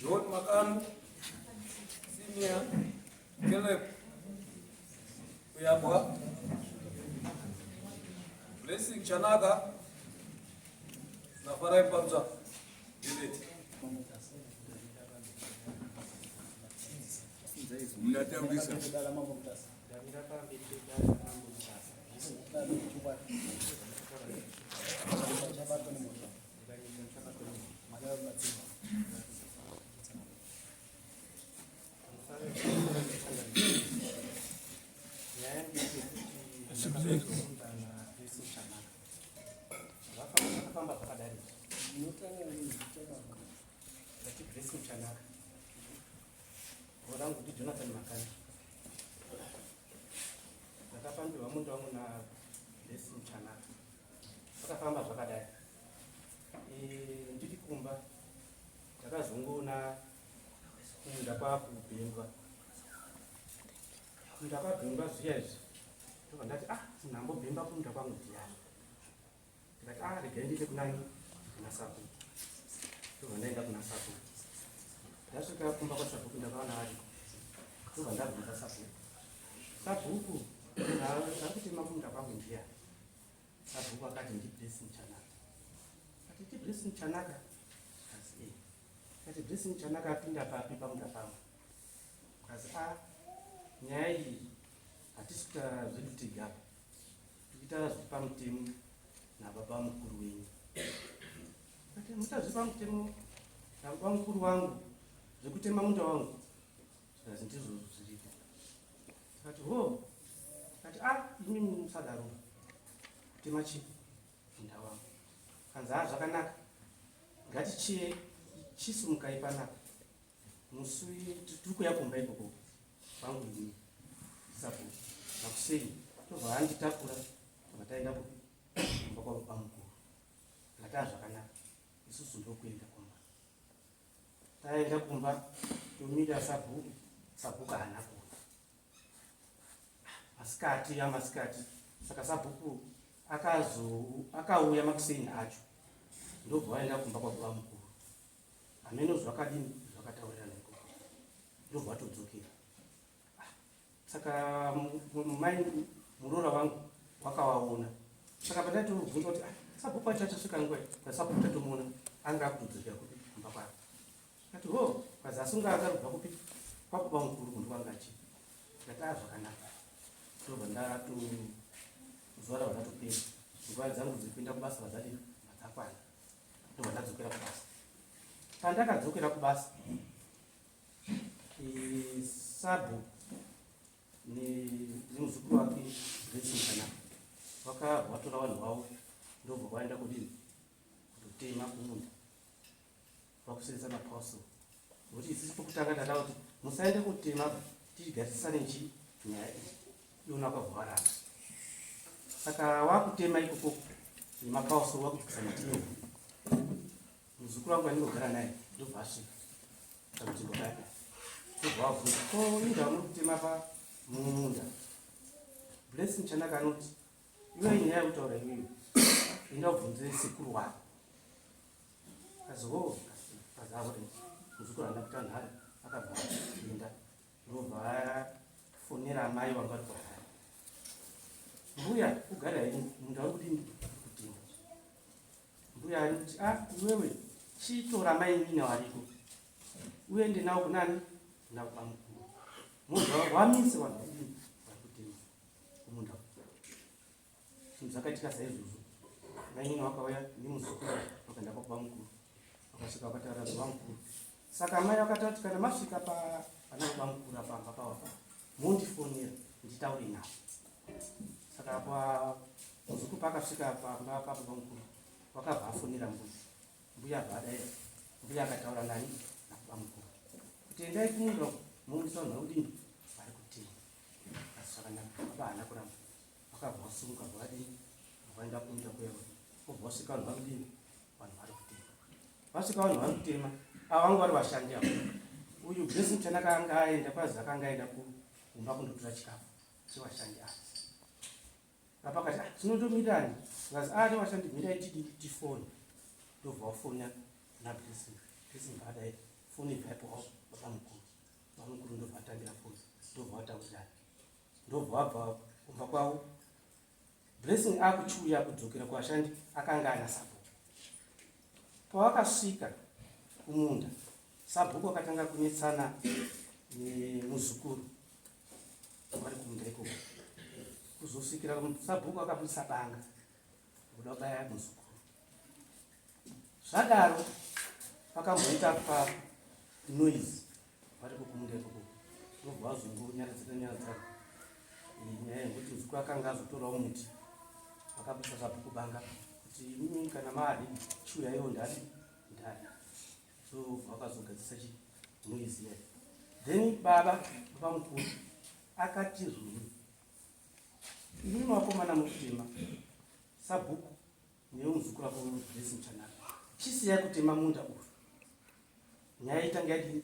John Makanu, Senior, Caleb Kuyabwa, Blessing Chanaka naFarai Parutsva David. Munataurisa. Ndakafambirwa munda wangu na Blessing Chanaka. Zvakafamba zvakadai. Eh, ndiri kumba ndakazongoona kunda kwakubhembwa. Kunda kwabhembwa zviya izvi. Ndobva ndati ah munhu ambobhemba kunda kwangu ndiyani. Ndikati ah regai ndiite kunani kuna sabhuku. Ndobva ndaenda kuna sabhuku. Ndasvika kumba kwasabhuku ndakaona ariko. Ndobva ndabvunza sabhuku. Sabhuku munhu ari kutema kunda kwangu ndiyani. Sabhuku akati ndiBlessing Chanaka. Ati ndiBlessing Chanaka. Kazi eh. Kati Blessing Chanaka apinda papi pamunda pangu. Kazi a ah, nyaya iyi hatisi kutaura zvedu tega apa. Tikuitaura zviri pamutemo nababa mukuru wenyu. Kati mutazvi pamutemo nababa mukuru wangu zvekutema munda wangu. Zvikanzi ndizvo zviripo. Tikati ho, tikati ah imi musadaro. Kutema chii? Munda wangu. Kanzi ah zvakanaka. Ngatichiye chisumukai panapa. Musi tiri kuya kumba ikoko kwangu ini. Sapo makuseni tobva anditakura tobva taenda kupi kumba kwavo pamukuru. Ndikati ah zvakanaka. Isusu ndokuenda kumba. Taenda kumba tomira sabhuku, sabhuku haana kuuya. Masikati amasikati saka sabhuku akazo akauya makuseni acho ndobva vaenda kumba kwababa mukuru. Hameno zvakadini zvakataurirana ikoko ndobva vatodzokera. Saka mai muroora wangu wakawaona. Saka pandaitobvunza kuti ah, sabhuku wacho achasvika nguva pasabhuku tatomuona anga akutodzokera kupi kumba kwake. Ati ho pazasi unga akarubva kupi kwababa mukuru kundu kwanga achi. Ndati ah zvakanaka. Ndobva ndato zuva rava ratopera. Nguva dzangu dzekuenda kubasa vadzadii dzakwana. Ndobva ndadzokera kubasa. Pandakadzokera kubasa Sabhuku nemuzukuru wake Blessing Kanaka vakabva vatora vanhu vavo ndobva vaenda kudini kutotema kumunda vakusenzesa mapaso nokuti isisi pokutanga tata kuti musaende kutema tigadzirisane chi nyaya iyi iona wakabva warara saka wakutema ikoko nemapaso wakudzikisa miti Muzukuru wangu wandinogara naye ndobva asvika panzvimbo paya ndobva wabvunza ko inda muri kutema pa mumunda Blessing Chanaka anoti iwe nyaya yekutaura iwewe enda ubvunze sekuru wako aziwo azavo muzukuru haana kuita nharo akabva enda ndobva afonera amai vanga vari kuharare mbuya ugare henyu munda uri kudini kutema Mbuya ari kuti ah iwewe chitora mai Nina wariko uende nawo kunani kuna baba mukuru mobva wamise vanhu vadini vari kutema kumunda zvinhu zvakaitika saizvozvo mai Nina wakauya nemuzukuru vakaenda kwababa mukuru vakasvika vakataura baba mukuru saka mai vakataura kuti kana masvika pana baba mukuru apa pamba pavo mondifonera nditaure navo saka pa muzukuru paakasvika pamba pababa mukuru wakabva afonera mbuya mbuya abva adaira mbuya akataura nani nababa mukuru kuti endai kumunda uko moonesa vanhu vari kudini vari kutii asi zvakanaka baba haana kuramba vakabva vasimuka vadini vaenda kumunda kuya obva vasvika vanhu vari kudini vanhu vari kutema vasvika vanhu vari kutema ava vanga vari vashandi ava uyu blessing chanaka anga aenda kwazi akanga aenda kumba kundotora chikafu chevashandi ava apa akati ah, tinotomirani vazi ah nevashandi mirai tidi tifone ndobva wafona kuna blessing blessing paadai Foni ibva yapiwa baba mukuru. Baba mukuru ndobva atambira foni, ndobva vataurirana, ndobva vabva kumba kwavo. Blessing akuchiuya kudzokera kuvashandi akanga ana sabhuku. Pawakasvika kumunda, sabhuku akatanga kunetsana nemuzukuru vari kumunda ikoko, kuzosvikira sabhuku akabudisa banga kuda kubaya muzukuru. Zvadaro pakamboita pa noise vari kukumunda ikoko, ndobva vazongonyaradzana nyaradzana nyaya yekuti muzukuru akanga azotorawo muti, akabudisa sabhuku banga kuti imimi kana maadi chiuyaiwo ndadi ndadi. So vakazogadzisa chi noise iya. Then baba mukuru akati zvoni, imimi vakomana mukutema sabhuku neumuzukuru wako Blessing Chanaka, chisiyai kutema munda uyu, nyaya itange yadini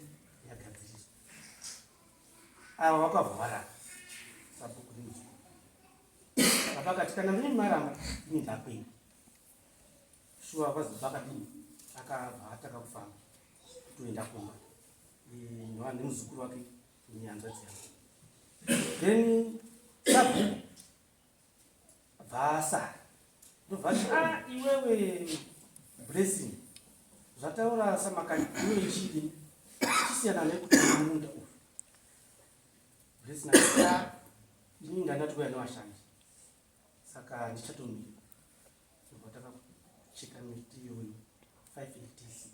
yagadziriswa. Ava vakabva varamba sabhuku nemuzukuru. Baba akati kana mimi maramba, ini ndakuenda. Shuwa vazobva akadini, akabva atanga kufamba kutoenda kumba nemuzukuru wake nehanzvadzi yake. Then sabhuku bvaasara, ndobva ati, ah, iwewe Blessing, zvataura samakani, iwewe chidini, chisiyana nekuti munda uyu. Blessing akati, ah, ini ndandati kuya nevashandi, saka ndichatomira. Ndobva takacheka miti iyoyo 5 hectares.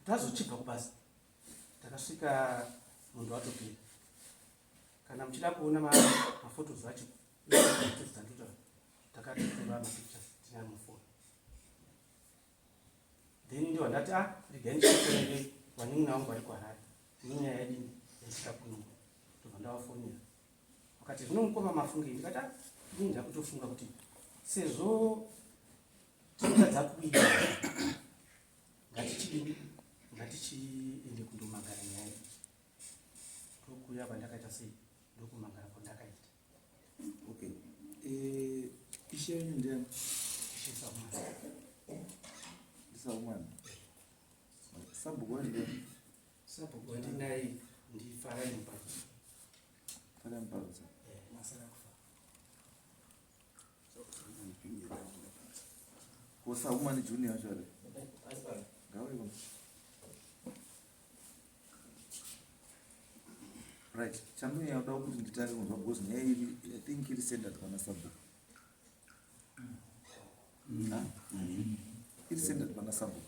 Tazochibva kubasa, takasvika munhu watopera. Kana muchida kuona mafotos acho, takatotora mapictures tinayo mufoni. Then ndiwa ndati, ah, regai ndichifonere vanin'ina vangu vari kuHarare nenyaya yadini yaitika kuno. Ndobva ndavafonera, vakati, zvino mukoma mafungei? Ndikati, ah, ini ndakutofunga kuti sezvo tinotadza kuita, ngatichidini, ngatichiende kundomangara nyaya iyi. Ndokuuya kwandakaita sei, ndokumangara kwandakaita. Okay, ishe wenyu ndiani? Ishe Saumana. Ndisaumana. Sabhuku wacho ndiani? Sabhuku wandinaye ndiFarai Muparutsa. Farai Muparutsa. Masara kufa. Ko Saumani Junior wacho ari? Ngauye kuno. Right, chandonyanya kuda kuti nditange kunzwa, because nyaya iri, I think iri centered pana sabhuku. Ah? Iri centered pana sabhuku,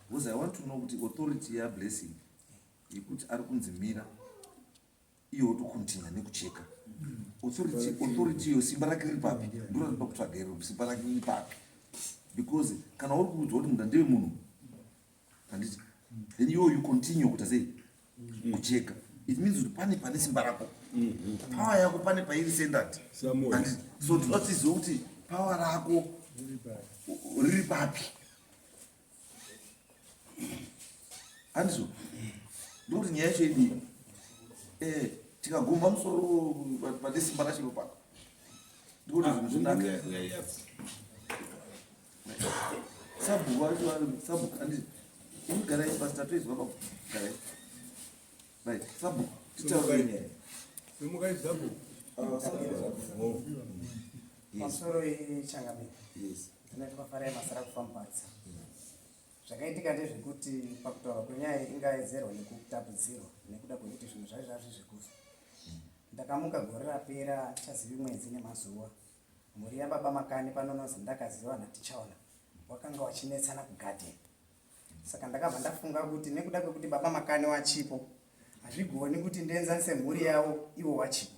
because I want to know kuti authority yaBlessing yekuti ari kunzi mira, iye wotocontinue nekucheka, authority iyo, simba rake riri papi? Ndoraripa kutsvaga iro, simba rake riri papi? Because kana uri kuudzwa kuti munda ndewe munhu, handiti, then iwo you continue kuita sei? Kucheka. It means kuti pane simba rako, power yako pane pairi centered. Handiti? So toda tizive kuti power rako riri papi, handizvo? Ndokuti nyaya yacho idii. Tikagumba musoro pane simba racho papa, ndikuti zvinhu zvinaka. Sabhuku wacho, sabhuku, handiti? Imi garai pasi, tatoizwa baba, garai. Right, sabhuku, titaure nyaya. Simukai, sabhuku. Ah, sabhuku. Yes. Pamusoro yechangamire. Yes. Ndinoitwa Farai Masara kuFambatsa. Zvakaitika ndezvekuti pakutaurwa kwenyaya ingaedzerwa nekutapudzirwa nekuda kwekuti zvinhu zvacho zvazvi zvekufa. Ndakamuka gore rapera, tichazivi mwedzi nemazuva, mhuri yababa Makani panonozi ndakaziva naTichaona wakanga wachinetsana kugadheni. Saka ndakabva ndafunga kuti nekuda kwekuti baba Makani wachipo, hazvigoni kuti ndienzanise mhuri yavo ivo wachipo.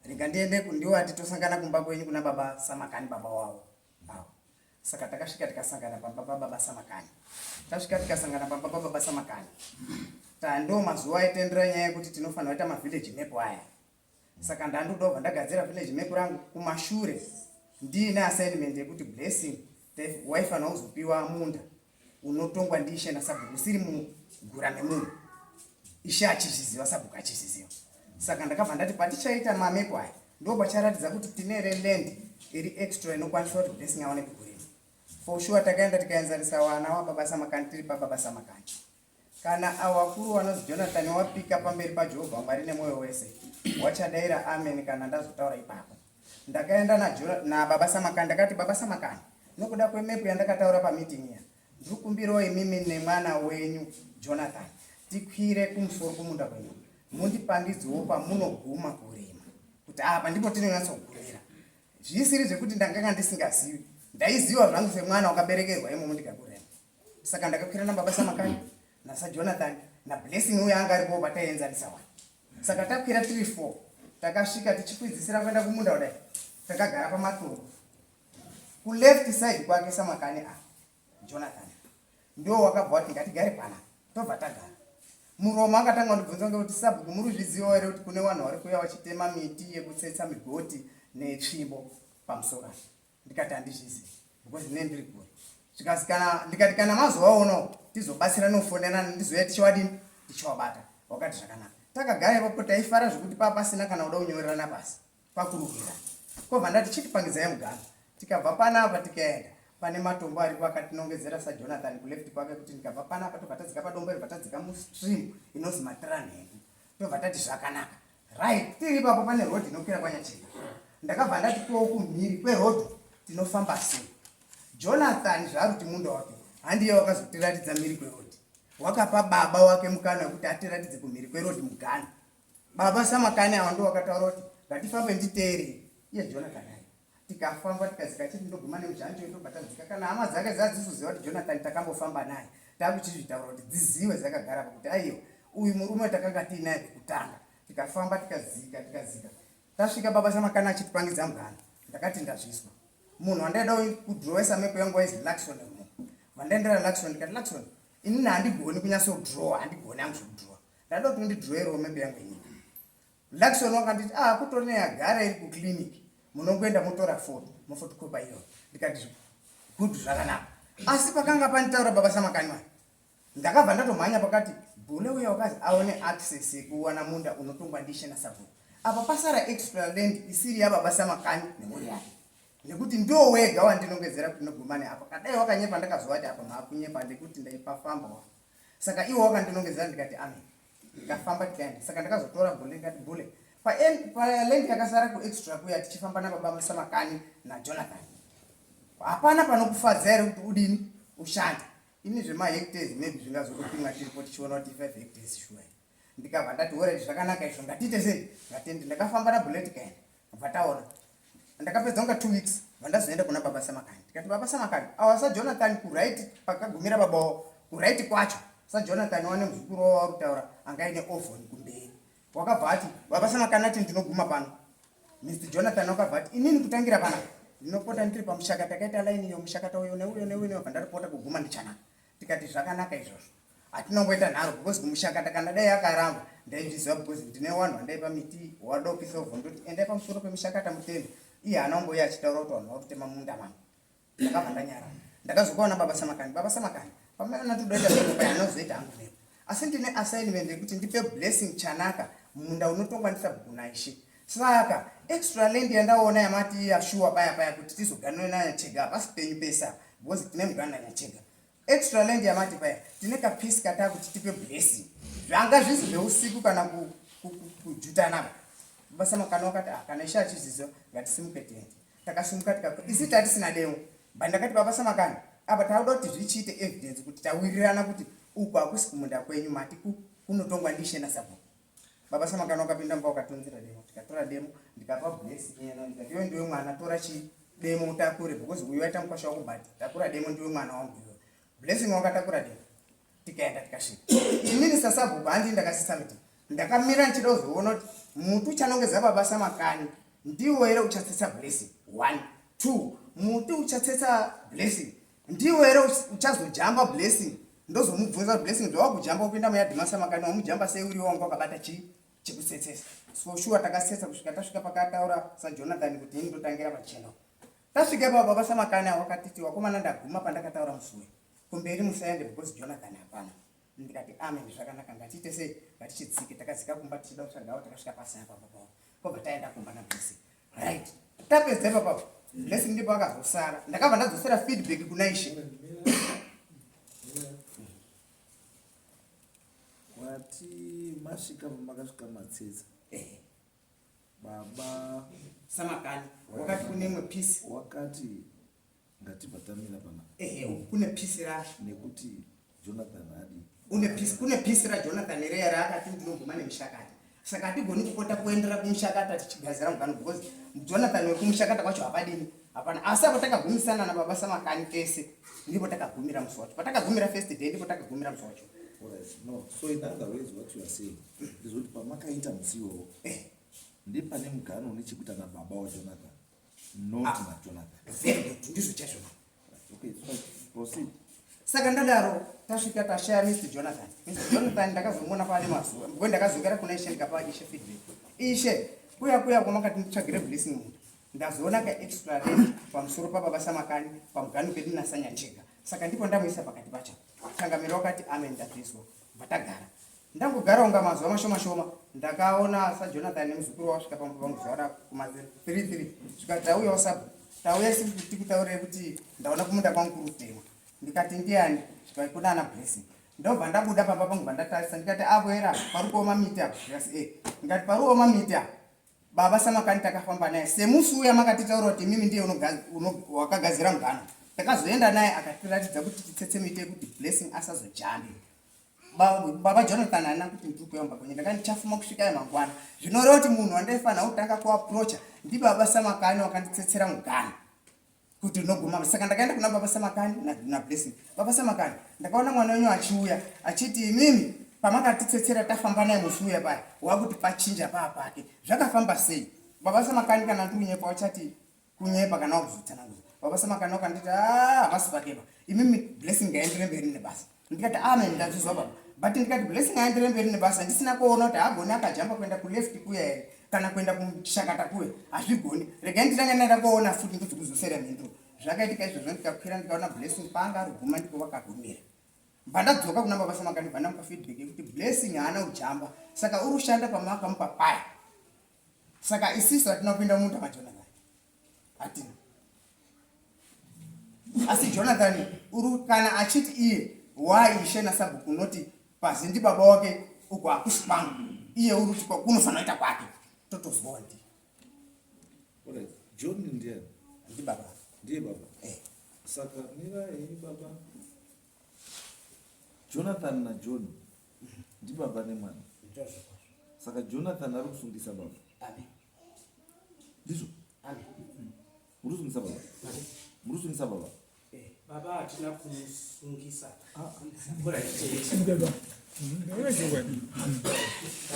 Rega ndiende ndiwati tosangana kumba kwenyu kuna baba Samakani, baba wavo avo. Saka takasvika tikasangana pamba pababa Samakani. Tasvika tikasangana pamba pababa Samakani, tando mazuva aitendera nyaya yekuti tinofanira kuita mavillage map aya. Saka ndandodobva ndagadzira village map rangu kumashure ndiine assignment yekuti Blessing waifanira kuzopiwa munda unotongwa ndiishe nasabhuku, usiri mugura memunhu, ishe achizviziva, sabhuku achizviziva. Saka ndakabva ndati patichaita mamepo aya, ndo pacharatidza kuti tine reland iri extra inokwanisa kuti Blessing aone pekurima. For sure takaenda tikaenzanisa wana wababa Samakani tiri pababa Samakani. Kana avo vakuru vanozi Jonathan wapika pamberi paJehovha Mwari nemwoyo wese, wachadaira amen kana ndazotaura ipapo. Ndakaenda nababa Samakani ndakati baba Samakani, nokuda kwemepu yandakataura pameeting iya, ndiri kumbirawo imimi nemwana wenyu Jonathan tikwire kumusoro kumunda kwenyu mundipangidzewo pamunoguma kurima kuti apa ndipo tinonyatsogumira zvisiri zvekuti ndanganga ndisingazivi ndaiziva zvangu semwana wakaberekerwa imomo ndikakurema saka ndakakwira nababa Samakani nasaJonathan naBlessing uyo anga aripo pataienzanisa wani saka takwira tiri four takasvika tichikwidzisira kuenda kumunda kudai takagara pamatombo kuleft side kwake Samakani a Jonathan ndo wakabva wati ngatigare pana tobva tagara muromo akatanga kundibvunza ngekuti sabhuku muri kuzvizivawo here kuti kune vanhu vari kuuya vachitema miti yekutsetsa migoti netsvimbo pamusoro apa ndikati handizvizivi because ndine ndiri kure zvikanzi kana ndikati kana mazovaonawo tizobatsira nokufonerana ndizouya tichiwadini tichiwabata wakati zvakanaka takagara ipapo taifara zvekuti paa pasina kana kuda kunyorerana pasi pakurukira kobva ndati chitipangidzai mugano tikabva panapa tikaenda pane matombo aripo akatinongedzera saJonathan kuleft kwake kuti ndikabva panapa tobva tadzika padombo iri tadzika mustream inonzi Matiranhengu tobva tati zvakanaka right tiri ipapo pane road inokwira kwaNyachega ndakabva ndati koo kumhiri kweroad tinofamba sei Jonathan zvaari kuti munda wake handiye wakazotiratidza mhiri kweroad wakapa baba wake mukana wekuti atiratidze kumhiri kweroad mugano baba Samakani ava ndo wakataura kuti ngatifambe nditeerei iye Jonathan ayi tikafamba tikadzika chiti ndoguma nemujanjo ndobva tadzika kana hama dzake dzadzizoziva kuti Jonathan takambofamba naye takuchizvitaura kuti dzizive dzakagara pakuti aiwa uyu murume takanga tiinaye pekutanga tikafamba tikadzika tikadzika tasvika baba Samakani achitipangidza mugano ndakati ndazviswa munhu wandaida kudrowesa mepo yangu waizi Luxon munhu vandaendera Luxon ndikati Luxon inini handigoni kunyatsodrowa handigoni hangu zvekudrowa ndada kuti undidrowerewo mepo yangu inini Luxon wakanditi ah kutori neyagara iri kuclinic munongoenda motora foto mofotokopa iyoyo ndikati good zvakanaka asi pakanga panditaura baba Samakani wani ndakabva ndatomhanya pakati bhule uya wakazi aone access yekuwana munda unotongwa ndishe nasabhuku apa pasara extra land isiri yababa Samakani nemhuri yake nekuti ndo wega wandinongedzera kuti ndinoguma neapa kadai wakanyepa ndakazovati apa maakunyepa ndekuti ndaipafamba wa saka iwo wakandinongedzera ndikati amen ndikafamba tikaenda saka ndakazotora bhule ndikati bhule paland yakasara kuextra kuya tichifamba nababa Samakani naJonathan hapana panokufadza here kuti udini ushande ini zvemahectares maybe zvingazotopimwa tiripo tichiona kuti 5 hectares sure ndikabva ndati alright zvakanaka izvo ngatiite sei ngatende ndakafamba nabhule tikaenda bva taona ndakapedza kunga 2 weeks vandazoenda kuna baba Samakani ndikati baba Samakani awa saJonathan kuright pakagumira babawo kuright kwacho saJonathan wane muzukuru wavo wari kutaura anga aine oven kumberi wakabva ati baba Samakani ati ndinoguma pano Mr Jonathan wakabva ati inini kutangira panapa ndinopota ndiri pamushakata takaita laini iyo mushakata uyo neuyo neuyo neuyo ndaripota kuguma ndichanaka tikati zvakanaka izvozvo hatinomboita nharo because kumushakata kana dai akaramba ndaizviziva because ndine vanhu vandaipa miti wadopisa ovho ndoti endai pamusoro pemushakata muteme iye haana kumbouya achitaura kuti vanhu vakutema munda mangu ndakabva ndanyara ndakazokuona baba Samakani baba Samakani pamaona todoita zvepa anozoita hangu mepo asi ndine assignment yekuti ndipe Blessing Chanaka munda unotongwa ndisabhuku naishe saka extra land yandaona yamati yashuwa paya paya kuti tizoganure naNyachega hapasi penyu pesa because tine mugano naNyachega extra land yamati paya tine kapiece kataa kuti tipe Blessing zvanga zvisi zveusiku kana kujutana baba Samakani wakati ah, kana ishe achiziziva ngatisimuke tiende takasimuka tika isi tatisina demo but ndakati baba Samakani apa tauda kuti zvichiite evidence kuti tawirirana kuti uku hakusi kumunda kwenyu mati kunotongwa ndishe nasabhuku baba Samakani wakapinda mba wakatunzira demo tikatora demo ndikapa Blessing yena ndikati iwe ndiwe mwana tora chi demo utakure because uyu waita mukwasha wako but takura demo ndiwe mwana wangu iwe Blessing wakatakura demo tikaenda tikasvika inini sasabhuku handi ndakasisa miti ndakamira ndichida kuzoona kuti muti uchanongedza baba Samakani ndiwo here uchatsetsa Blessing one two muti uchatsetsa Blessing ndiwo here uchazojamba Blessing ndozomubvunza Blessing zvawakujamba kupinda muyadhi maSamakani wamujamba sei uriwo wanga wakabata chii chekutsetsesa so sure takasetsa kusvika tasvika pakataura saJonathan kuti ini ndotangira pachena tasvika ipapo baba Samakani avo wakatiti wakomana ndaguma pandakataura musuwe kumberi musaende because Jonathan hapana ndikati amen zvakanaka ngatiite sei ngatichidzike takadzika kumba tichida kutsvagawo takasvika pasi apa papapo kobva taenda kumba naBlessing right tapedza ipapapo Blessing ndipo akazosara ndakabva ndadzosera feedback kuna ishe. Mati masvika pamakasvika matsetsa. Baba Samakani wakati kune imwe pisi. Wakati ngatibva tamira pana. Ehe, kune pisi ra nekuti Jonathan adi. Une pisi, kune pisi raJonathan reya raakati ndinoguma nemushakata. Saka hatigoni kupota kuendera kumushakata tichigadzira mugano because Jonathan wekumushakata kwacho hapadini hapana. Asi apo takagumisana nababa Samakani tese ndipo takagumira musi wacho. Patakagumira first day ndipo takagumira musi wacho. Alright, no. So in other words what you are saying ndezvekuti pamakaita musi iwowo ndepane mugano une chekuita nababa waJonathan not Ah. naJonathan. Very good, ndizvo chaizvo. Okay, so proceed. Saka ndadaro tasvika tashaya Mr Jonathan. Mr Jonathan ndakazomuona paane mazuva because ndakazokera kuna ishe ndikapa ishe feedback. Ishe kuya kuya kwamakati nditsvagire blessing munhu ndazoona ka extra rent pamusoro pababa Samakani pamugano pedu naSanyachega. Saka ndipo ndamuisa pakati pacho. Changamire wakati amen ndazvizwa. Bva tagara. Ndangogara unga mazuva mashoma shoma ndakaona saJonathan nemuzukuru wasvika pamba pangu zuva rakuma 33 zvikati tauyawo sabhuku tauya isi kuti tikutaurire kuti ndaona kumunda kwangu kuri kutemwa. Ndikati ndiani? Zvikati kuna ana Blessing. Ndobva ndabuda pamba pangu bva ndatarisa ndikati apo here apa pari kuoma miti apo? Zvikasi e. Ndikati pari kuoma miti apo baba Samakani takafamba naye semusi uya makatitaura kuti imimi ndiye wakagadzira mugano. Takazoenda naye akatiratidza kuti titsetse miti yekuti Blessing asazojambe. Baba Jonathan haana kuti ndiri kuyamba kwenye ndakati ndichafuma kusvika mangwana. Zvinoreva kuti munhu wandaifanira kutanga kuaprocha ndibaba Samakani wakanditsetsera mugano kuti unoguma. Saka ndakaenda kuna baba Samakani naBlessing. Baba Samakani, ndakaona mwana wenyu achiuya achiti imimi pamakatitsetsera tafamba naye musi uya paya wakuti pachinja paa pake. Zvakafamba sei? Baba Samakani kana ndiri kunyepa wachati kunyepa kana wakuzotsananguza. Baba Samakani wakanditi havasi pakepa. Imimi Blessing ngaendere mberi nebasa. Ndikati amen ndazvizwa baba. But ndikati Blessing aendere mberi nebasa ndisina kuona kuti haagoni akajamba kuenda kuleft kuya here kana kuenda kumushakata kuya hazvigoni. Regai nditange ndaenda kuona futi ndikuti kuzosera mhinduro. Zvakaitika izvozvo ndikakwira ndikaona Blessing paanga ariguma ndipo vakagumira. Bva ndadzoka kuna baba Samakani bva ndamupa feedback yekuti Blessing haana kujamba saka uri kushanda pamakamupa paya. Saka isisu hatina kupinda mumunda maJonathan. Hatina. Asi Jonathan uri kana achiti iye why ishe nasabhuku unoti pazi ndi baba wake uko hakusi kwangu. Iye uri kuti kunofanira kuita kwake. Totozwa ndi. Alright. John ndiye. Ndi baba. Ndiye baba. Saka mira henyu baba. Jonathan naJohn ndi baba nemwana. Saka Jonathan ari kusungisa baba. Amen. Ndizvo? Amen. Muri kusungisa baba? Muri kusungisa baba? Baba hatina kumusungisa.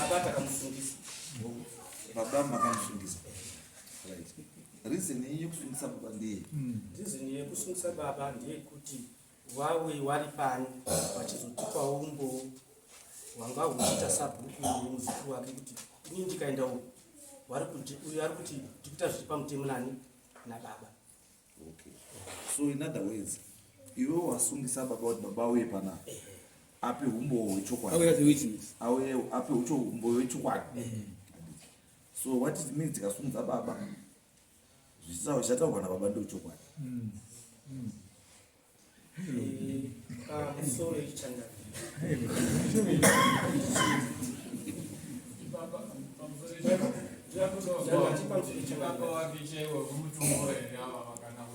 Baba takamusungisa. Baba makamusungisa. Right. Reason yenyu yekusungisa baba ndeye? Reason yekusungisa baba ndeyekuti wawe wari pano vachizotipawo umbowo hwanga huchiita sabhuku nemuzukuru wake kuti ini ndikaenda uku wari kuti uyu ari kuti ndikuita zviri pamutemo nani nababa. Okay. So in other words, iwe wasungisa baba kuti baba auye panapa ape umbowo hwechokwadi. Auye as a witness. Auye ape umbowo hwechokwadi. So what it means tikasungisa baba zvichataurwa nababa ndechokwadi. Pamusoro ichanga.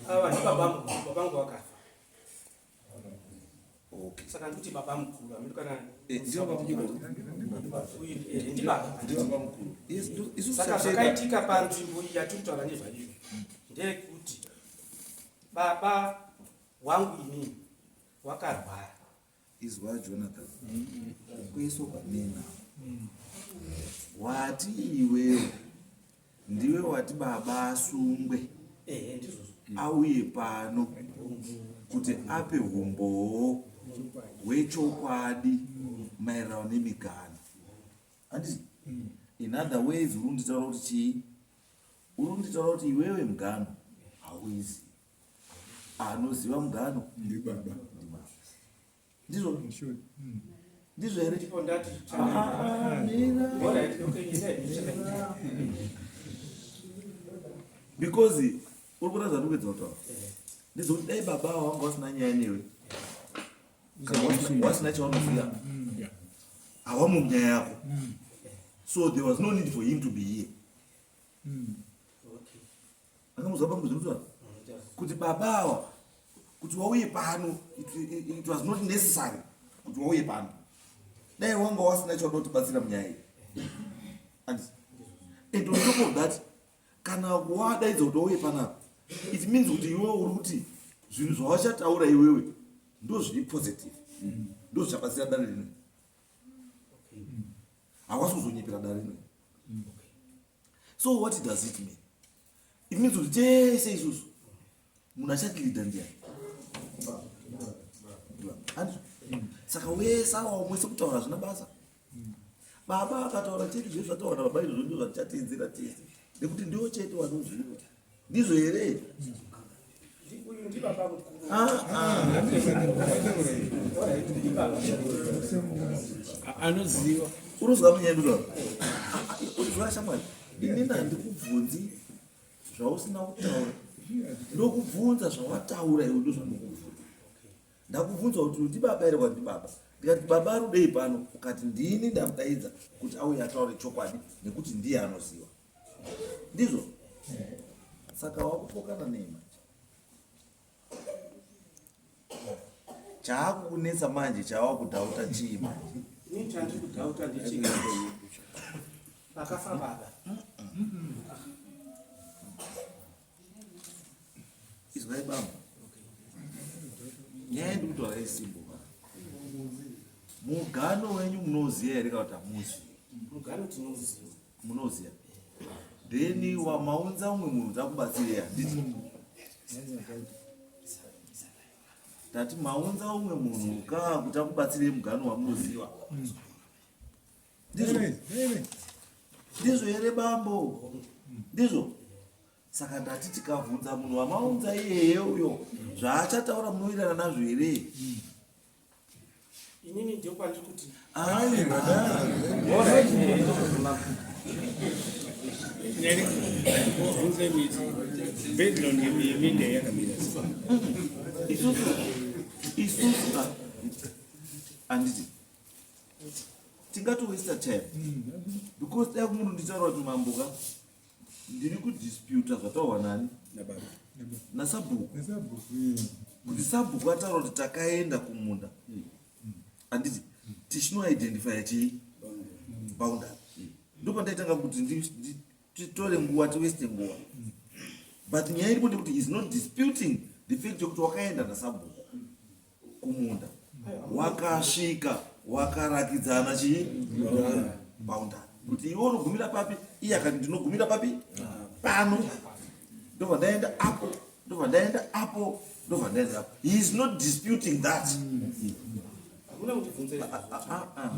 Ava ndibaba mukuru, baba vangu vakafa. Okay. Saka ndikuti baba mukuru, hameno kana Ndiye baba mukuru. Uyu, ndibaba. Ndiye baba mukuru. Yes, isu Saka tichacheka. zvakaitika panzvimbo iyi yatiri kutaura nezvayo ndeyekuti baba wangu inini wakarwara. Izwa Jonathan. Kuiswa kwamina. Wati iwewe ndiwe wati baba asungwe. Ndizvozvo. Auye pano kuti ape umbowo hwechokwadi maererano nemigano. Handiti? In other words, uri kunditaura kuti chii? Uri kunditaura kuti iwewe mugano hauizivi. Anoziva mugano ndi baba. Ndi baba. Ndizvo? Sure. Ndizvo here? Ndipo ndati Ah, mira. Alright, okay, you said, you said. Because uri kuona zvandiri kuedza kutaura. Ndezvekuti dai baba ava vanga vasina nyaya newe. Kana wasina chaunoziva. Hawamo munyaya yako. So there was no need for him to be here. Angamuzwa bambo zvinotaura kuti baba awa kuti wauye pano, it was not necessary kuti wauye pano. Dai wanga wasina chauda kutibatsira munyaya iyi. And on top of that, kana wadaidza kuti wauye panapa, it means kuti iwewe uri kuti zvinhu zvawachataura iwewe ndo zviri positive, ndo zvichabatsira dare rino. Hawasi kuzonyepera dare rino. So what does it mean? It means kuti tese isusu munhu achatileada ndiani? Handizvo? Saka wese awa wese kutaura hazvina basa. Baba akataura chete, zve zvataura nababa izvozvo ndo zvatichatedzera tese, nekuti ndiwo chete wanoziva. Ndizvo here? Uyu ndibaba mukuru. Ah, ah. Anoziva. Unozwa munyaya, unozwa shamwari, inini handikubvunzi zvausina kutaura. Ndokubvunza zvawataura iwe, ndo zvandokubvunza. Ndakubvunza kuti ndibaba here? Kwati ndibaba. Ndikati baba arudei pano? Ukati ndini ndamudaidza kuti auye ataure chokwadi nekuti ndiye anoziva. Ndizvo? Saka wakupokana nei manje? Chaakukunetsa manje, chawakudoubta chii manje? Ini chandiri kudoubta ndechii? Pakafa baba. Izwai bambo, nyaya yandikutaura isimbo. Mugano wenyu munoziva here kana kuti hamuzi? Mugano tinoziva. Munoziva. Then wamaunza umwe munhu kuti akubatsirei, handiti? Tati maunza umwe munhu ka kuti akubatsirei mugano wamunoziva. Ndizvo? Ndizvo here bambo? Ndizvo? Saka ndati tikabvunza munhu wamaunza iyeye uyo, zvaachataura munowirirana nazvo here? Inini ndio kwandiri kuti Aiwa. Alright, Bvunze miti background yeminda yakamira sei? Isusu ka, handiti tingatowaste time? Because dai munhu nditaura kuti mambo ka, ndiri kudisputa zvataurwa nani? Nababa. Nasabhuku, kuti sabhuku ataura kuti takaenda kumunda, handiti, tichinoidentifya chii? Boundary. Ndopandaitanga kuti titore nguva, tiwaste nguva. But nyaya iripo ndekuti is not disputing the fact yekuti wakaenda nasabhuku kumunda, wakasvika, wakarakidzana chii? Boundary, kuti iwe unogumira papi, iye akati ndinogumira papi? Pano, ndobva ndaenda apo, ndobva ndaenda apo, ndobva ndaenda apo. He is not disputing that. Hakuna kundibvunza izvo. Ah, ah, ah.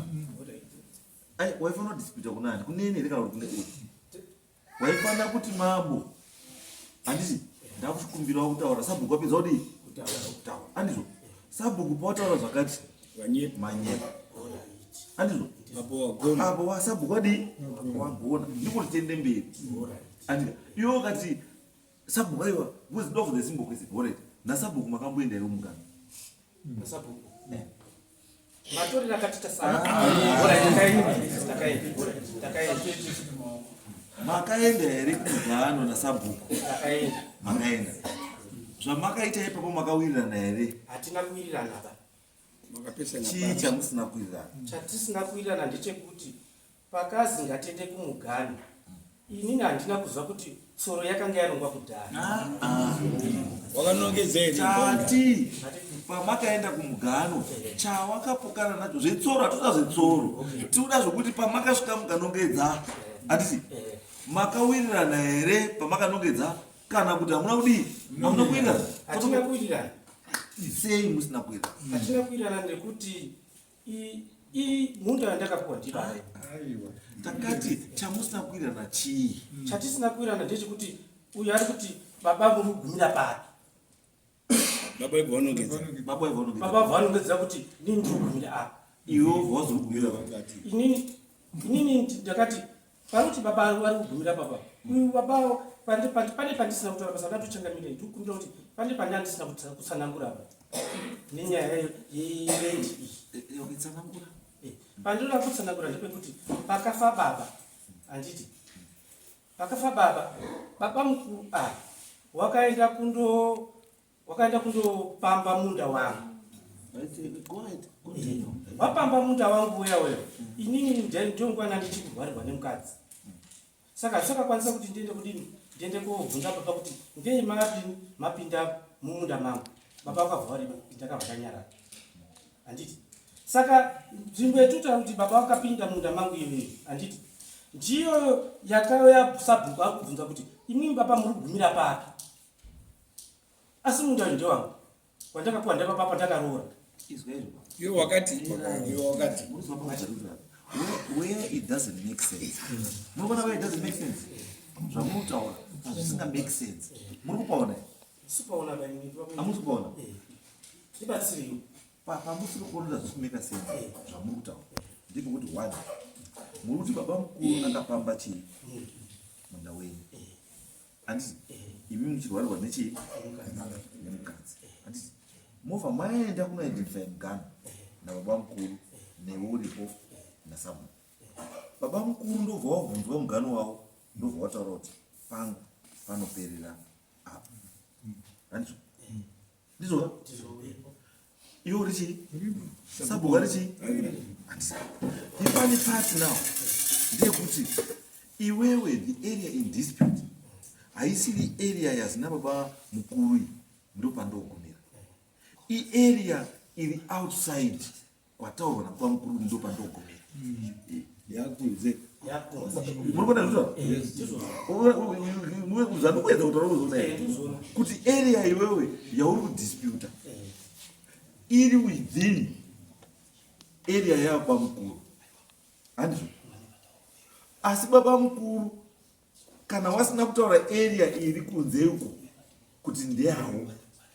Ai, waifanira kudisputa kunani? Kuneni here kana kuti kune uyu? Waifanira kuti mambo, handiti ndakuchikumbirawo kutaura, sabhuku wapedza kudii kutaura, handizvo? Sabhuku pawataura zvakati Vanyepa. Manyepa, handizvo? Apo wagona. Apo wasabhuku wadii? Wagona. Ndikuti tiende mberi, andika iwe ukati sabhuku aiwa, because ndobvunza simple question. Alright, nasabhuku makamboenda here mugano? Nasabhuku matorero akatita sana. Alright, takaenda, takaenda. Alright, takaenda. Makaenda here kumugano nasabhuku? Takaenda. Makaenda. Zvamakaita ipapo makawirirana here? Hatina kuwirirana ba. Makapesana. Chii chamusina kuwirirana? Chatisina kuwirirana ndechekuti pakazi ngatiende kumugano, inini handina kuziva kuti tsoro yakanga yarongwa kudhara. Wakanongedza here? Tati pamakaenda kumugano, chawakapokana nacho zvetsoro, hatoda zvetsoro, tinoda zvokuti pamakasvika mukanongedza, handiti makawirirana here pamakanongedza, kana kuti hamuna kudii? Hamuna kuwirirana? Hatina kuwirirana. Sei musina kuwirirana? Hatina kuwirirana nekuti munda yandakapiwa ndibaba. Takati chamusina kuwirirana chii? Chatisina kuwirirana ndechekuti uyu ari kuti baba muri kugumira papi. Baba ibva vanongedza. Baba ivanongedza. Baba vanongedza kuti nini ndiri kugumira apa. Iwe wobva wazogumira? Inini ndakati parikuti baba vari kugumira papa, uyu baba pane pandisina kutaura basa. Ndatochangamira, ndikukumbira kuti pane pandandisina kutsanangura apa nenyaya yerendi iyi. Wakitsanangura. Pandinoda kutsanangura ndepekuti pakafa baba, handiti? Pakafa baba, baba mukuru ava wakaenda kundo wakaenda kundopamba munda wangu. Wapamba munda wangu uya uya, inini ndongwana ndichikurwarirwa nemukadzi, saka zvisakakwanisa kuti ndiende kudini, ndiende kobvunza baba kuti ngei makadini mapinda mumunda mangu. Baba vakabva varima, ndakabva ndanyarara, handiti? Saka nzvimbo yetinotaura kuti baba vakapinda munda mangu iyoyo, handiti, ndiyo yakauya sabhuku ari kubvunza kuti imwimwi baba muri kugumira papi, asi munda uyu ndewangu wandakapiwa ndababa pandakaroora. Iwe wakati, iwe wakati. Where it doesn't make sense, muri kuona where it doesn't make sense, zvamunotaura zvisinga make sense, muri kupaona? Sipaona baini. Hamusi kupaona? Ndibatsiriwo. Pamusiri kuona zvisi kumake sense zvamuri kutaura ndepekuti, one, muri kuti baba mukuru akapamba chii? Munda wenyu, handiti? Imi muchirwarirwa nechii? Nemukadzi, handiti? Movha maenda kunoidentify mugano nababa mukuru, newe uripo nasabhuku. Baba mukuru ndobva wabvunzwa mugano wavo, ndobva wataura kuti pangu panoperera apa, handizvo? Ndizvoka? Iwe uri chii? Sabhuku ari chii? Handisi. The funny part now ndeyekuti iwewe, the area in dispute haisiri area yazina baba mukuru iyi ndopandogumira. Iarea iri outside kwataurwa nababa mukuru kuti ndopandogumira. Yakunze. Muri kuona zvitaura zvandikuedza kutaura? Kuzona kuti area iwewe yauri kudisputa iri within area yababa mukuru, handizvo? Asi baba mukuru kana wasina kutaura area iri kunze uko kuti ndeyawo,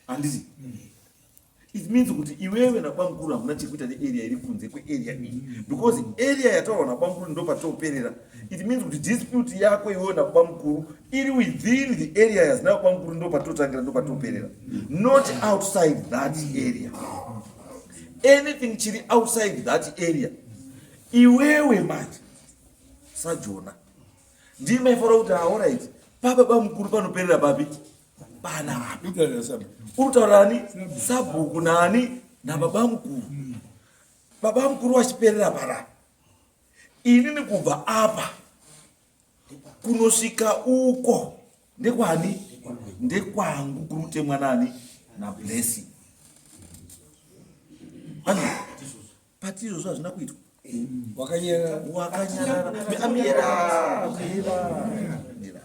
handiti? It means kuti iwewe nababa mukuru hamuna chekuita nearea iri kunze kwearea iyi, because area yataurwa nababa mukuru ndo patoperera. It means kuti dispute yako iwewe nababa mukuru iri within the area yazina baba mukuru, ndo patotangira, ndo patoperera, not outside that area. Anything chiri outside that area, iwewe manje sajona ndimaifanira kuti, alright, pababa mukuru panoperera papi? Panapa. Uri nani? Sabhuku nani? Nababa mukuru. Baba mukuru vachiperera parapa, inini kubva apa kunosvika uko ndekwani? Ndekwangu, kuri kutemwa nani? NaBlessing. Pati izvozvo hazvina kuitwa. Wakanyarara. Wakanyarara. Mira, mira, mira.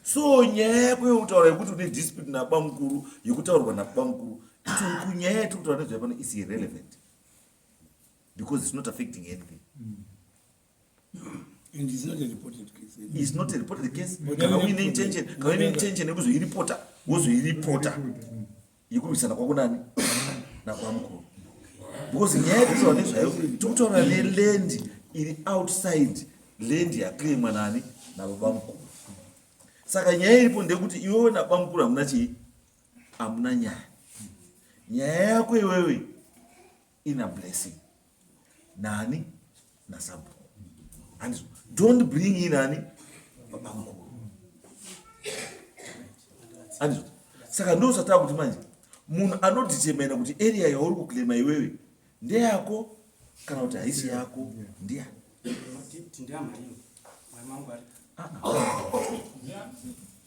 So nyaya yako yekutaura yekuti une dispute nababa mukuru, yekutaurwa nababa mukuru, kunyaya yatiri kutaura nezvayo pano is irrelevant because it's not affecting anything. And it's not a reported case. It's not a reported case. Kana uine intention yekuzoiripota, wozoiripota yekurwisana kwako nani? Nababa mukuru, because nyaya yekutaura nezvayo tikutaura neland iri outside land yaclaimwa nani? Nababa mukuru. Saka nyaya iripo ndeyekuti iwewe nababa mukuru hamuna chii? Hamuna nyaya. Nyaya yako iwewe ina Blessing nani? Nasabhuku, handizvo? Don't bring in ani? Baba mukuru, handizvo? Saka ndo zvataa kuti manje munhu anodetermina kuti area yauri kuclaima iwewe ndeyako kana kuti haisi yako ndiyani? Tindiamhaiwo mai mangu ari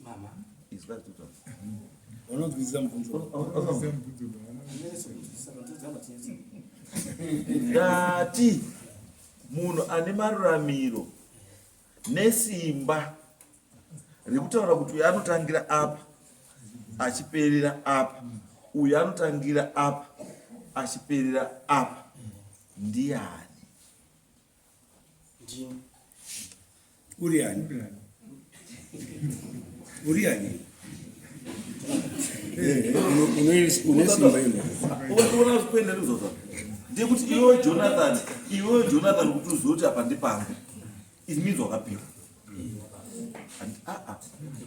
mama. Izwa zvitotaura. Unonzwisisa mubvunzo? Ndati munhu ane maruramiro nesimba rekutaura kuti uyu anotangira apa achiperera apa, uyu anotangira apa achiperera apa, ndiani? Ndini. Uri ani? Uri ani? Une simba ino. Ukaona kuenda ndizvozvo, ndekuti iwewe Jonathan, iwewe Jonathan, kuti uzive kuti apa ndipangu, it means wakapiwa. Aa,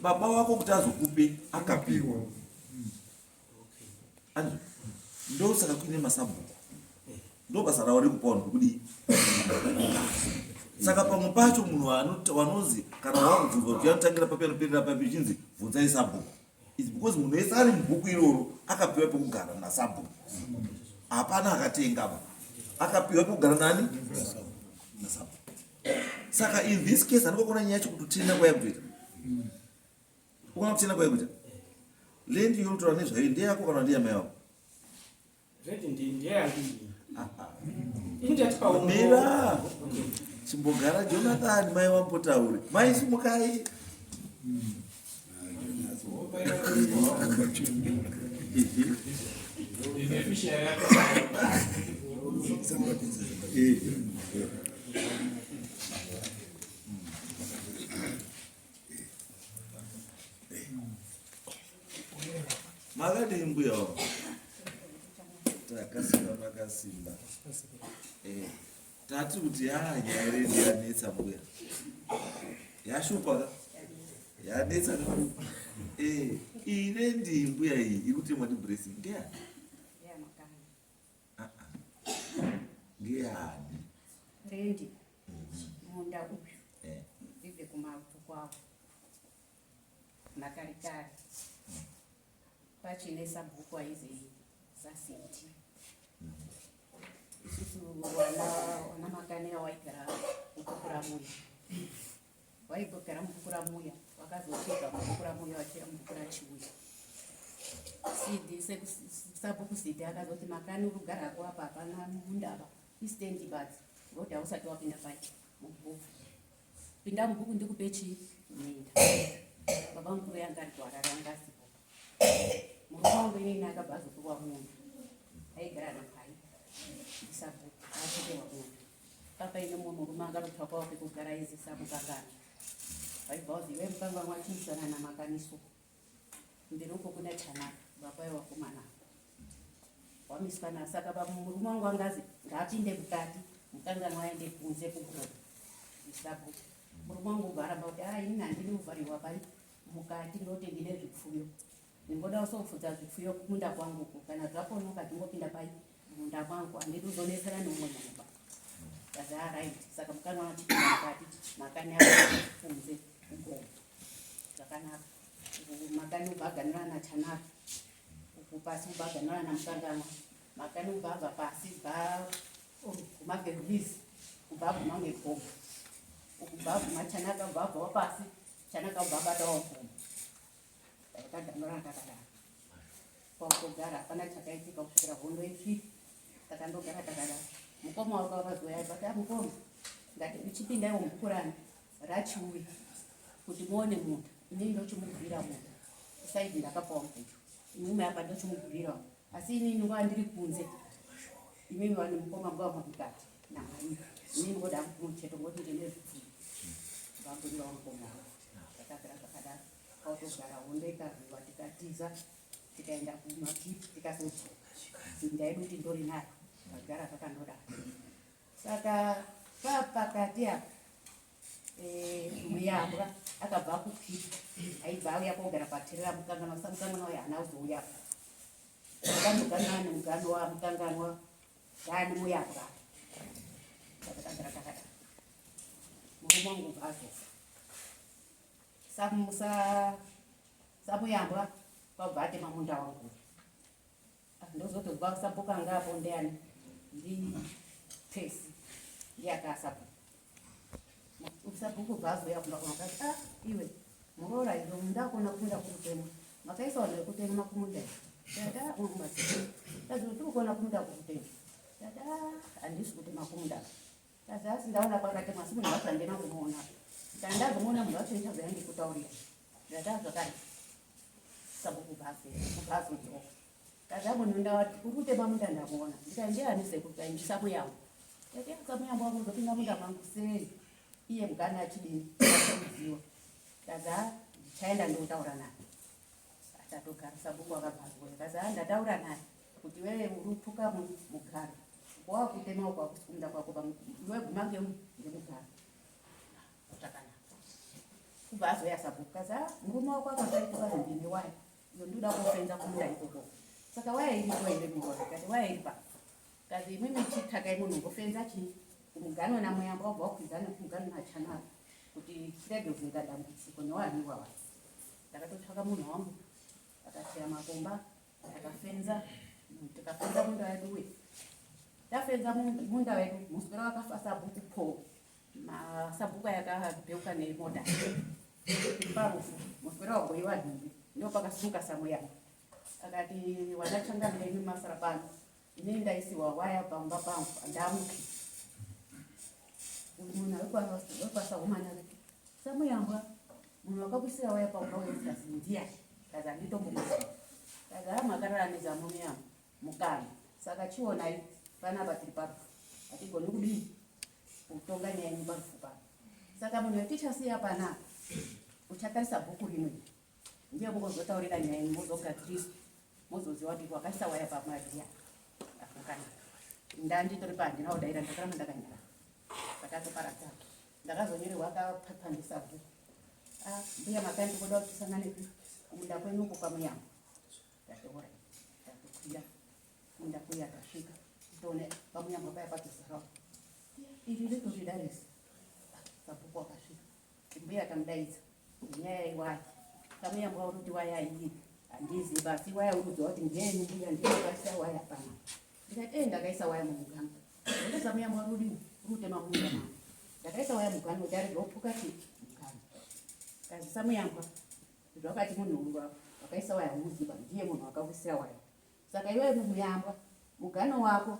baba wako kuti azokupe akapiwa. Andizvo? Ndosaka kuine masabhuku. Ndo basa ravo rekupa vanhu pekudii. Saka pamwe pacho munhu wanonzi kana wakubvunzwa kuti anotangira papi anoperera papi chinzi bvunzai sabhuku. It's because munhu wese ari mubhuku iroro akapiwa pekugara nasabhuku. Hapana akatenga ba. Akapiwa pekugara nani? Nasabhuku. Saka in this case andikokona nyaya yacho kutotenda kwayakutoita. Ukona kutenda kwayakuita. Land yotora nezvayo ndeyako kana ndeyamai vako? Mira, chimbogara Jonathan, mai wambotaure. Mai simukai. Makadii mbuya wangu? Takasimba makasimba. Eh, tati kuti ya nyaya yedu yanetsa mbuya. Yashupa ka? Yanetsa ka? Eh, ine ndi mbuya iyi iri kutemwa ndi blessing ndiyani? Ah, ah. Ndiyani? Rendi. Munda uyu. Eh. Ndibve kumabvu kwavo. Makare kare. Pachine sabhuku aizi Sasiti. Isusu wana wana makane waigara mukukura muya. Waigara mukukura muya. Wakazosvika mukukura muya vachiya mukukura chiuya. Sidi sabhuku Sidi akazoti makani uri kugara hako apa hapana munda apa. Istendi badzi. Ngokuti hausati wapinda pai mubhuku. Pinda mubhuku ndikupe chii? Minda. Baba mukuru yanga ari kuHarare anga asipo. Murume wangu inini akabva azopiwa munda. Aigara napai. Ndisabhuku achipiwa munda. Papa ine mumwe murume akatotsvakawo pekugara izi samukangana. Vaibva vazi iwe mukanganwa achiisana namakaniso. Mberi uko kuna Chanaka baba vevakomana. Wamiswa na saka baba murume wangu angazi ngaapinde mukati mukanganwa aende kunze kugoro. Ndisabhuku. Murume wangu ubva aramba kuti ah inini handidi kuvharirwa pai mukati ndoti ndine zvipfuyo. Ndingoda kusofudza zvipfuyo kumunda kwangu uko kana zvaponoka ndingopinda pai munda mwangu handidi kuzonetsana neumwe munhu ba. Kazi ah right saka mukanganwa achipinda mukati makani kunze kugomo. Zvakanaka. Makani ubva aganura naChanaka. Uku pasi ubva aganura naMukanganwa. Makani ubva abva pasi bva guma ngerwizi kubva aguma ngegomo. Uku bva aguma Chanaka ubva abvawo pasi Chanaka ubva abatawo gomo. Takaganura takadaro. Kwakugara hapana chakaitika kusvikira hondo isvike. Takandogara takadaro. Mukoma wake wakazouya akati ah mukoma ngati uchipindaiwo mukurani rachiuya kuti muone munda inini ndochimugurira munda saidi ndakapawa mubhedhu imimi apa ndochimugurirawo asi inini nguva ndiri kunze imimi vane mukoma nguva mukati namai inini ngoda mucheto ngoti ndine zvipfuyo vagurirawo mukoma wavo takagara zvakadaro kwakugara hondo ikarwiwa tikatiza tikaenda kumakipi tikazodzoka minda yedu tindori nayo vagara zvakandodaro saka papakati apa muyambwa akabva kukipi aibva auya kogara patirira mukanganwa sa mukanganwa uyo haana kuzouya akandoganana nemugano wamukanganwa gani muyambwa saka tagara takadaro murume wangu ubva azofa samuyambwa kwabva atema munda wangu ndozotozwa sabhuku anga apo ndiani ndipesi ndiye akasabhuku sabhuku bva azouya kumba kwanga akati ah iwe muroora iwe munda akona kumunda kukutemwa makaisa vanhu vekutema kumunda tata tazoti tiri kuona kumunda kukutemwa tata handisi kutema kumunda kazi asi ndaona kwakatemwa asi munhu wacho handina kumuona kana ndazomuona munhu wacho ndichazouya ndikutaurira ndata zvakare sabhuku bva azodzoka kazi munhu ndawati uri kutema munda ndamuona ndikati ndiani sekuru kai ndisamuyambo ndati samuyambo wangu uzopinda munda mangu sei iye mugana achidini achiziwa kazi a ndichaenda ndotaura naye achatogara sabhuku akabva azouya kazi a ndataura naye kuti wewe uri kutuka mugaro wakutema uko hakusi kumunda kwako iwe guma ngemugaro zvakanaka kubva azouya sabhuku kazi a murume wako akakaita ndine waya iyo ndoda kofenza kumunda ikoko saka waya iripo here muroora kati waya iri pa Kazi imwimwi chitakai munhu ngofenza chii kumugano namuyamba wabva wakwidzana kumugano nachanaka kuti chirege kuzoita dambudziko newanhu iwawa. Ndakatotsvaka munhu wangu akateya makomba akafenza, tikafenza munda wedu uye tafenza munda wedu muswera wakafa sabhuku po masabhuku ayakabheuka nemota parufu muswera wagoiwa nhumbi ndo pakasimuka samuyamba akati wanachangamira imi masara pano Ini ndaisiwa waya pamba pangu ndamuki. Munhu wekwasahumana akati samuyambwa munhu wakakuisira waya pamba weikazi ndiyani kazi handitombomuziva kazi haa makarara nezamumiyambo mukana saka chionai panapa tiri parufu hatigoni kudii kutonga nyaya yenyu parufu pano saka munhu wetichasiya panapa uchatarisa bhuku rimwe ndiye kungozotaurira nyaya yenyu mozogadziriswa mozoziva kuti wakaisa waya pamadiya akanaka ndanditori pahandina kudaira ndakaramba ndakanyara pakatoparadza ndakazonyorerwa akapandisa bhuku ah, mbuya makandi kuda kuti tisangane kumunda kwenyu uko kwamuyambo ndatoora ndatokwira kumunda kuya tasvika toone pamuyambo paya patozarawo iri ritori daresi ah, sabhuku akasvika Mbuya akamudaidza nenyaya yewaya. Kamuyambwa uri kuti waya iyi handizi basi waya uri kuziva kuti ndeyenyu mbuya ndiyo wakaisa waya pano. Ndikati eh ndakaisa waya mumugano. Ndikati samuyambwa uri kudini? Uri kutema munda mama. Ndakaisa waya mugano kuti arege kupfuka chi mugano. Kazi samuyambwa zvakati munhu wakaisa waya umuziva ndiye munhu wakakuisira waya. Saka iwewe muyambwa mugano wako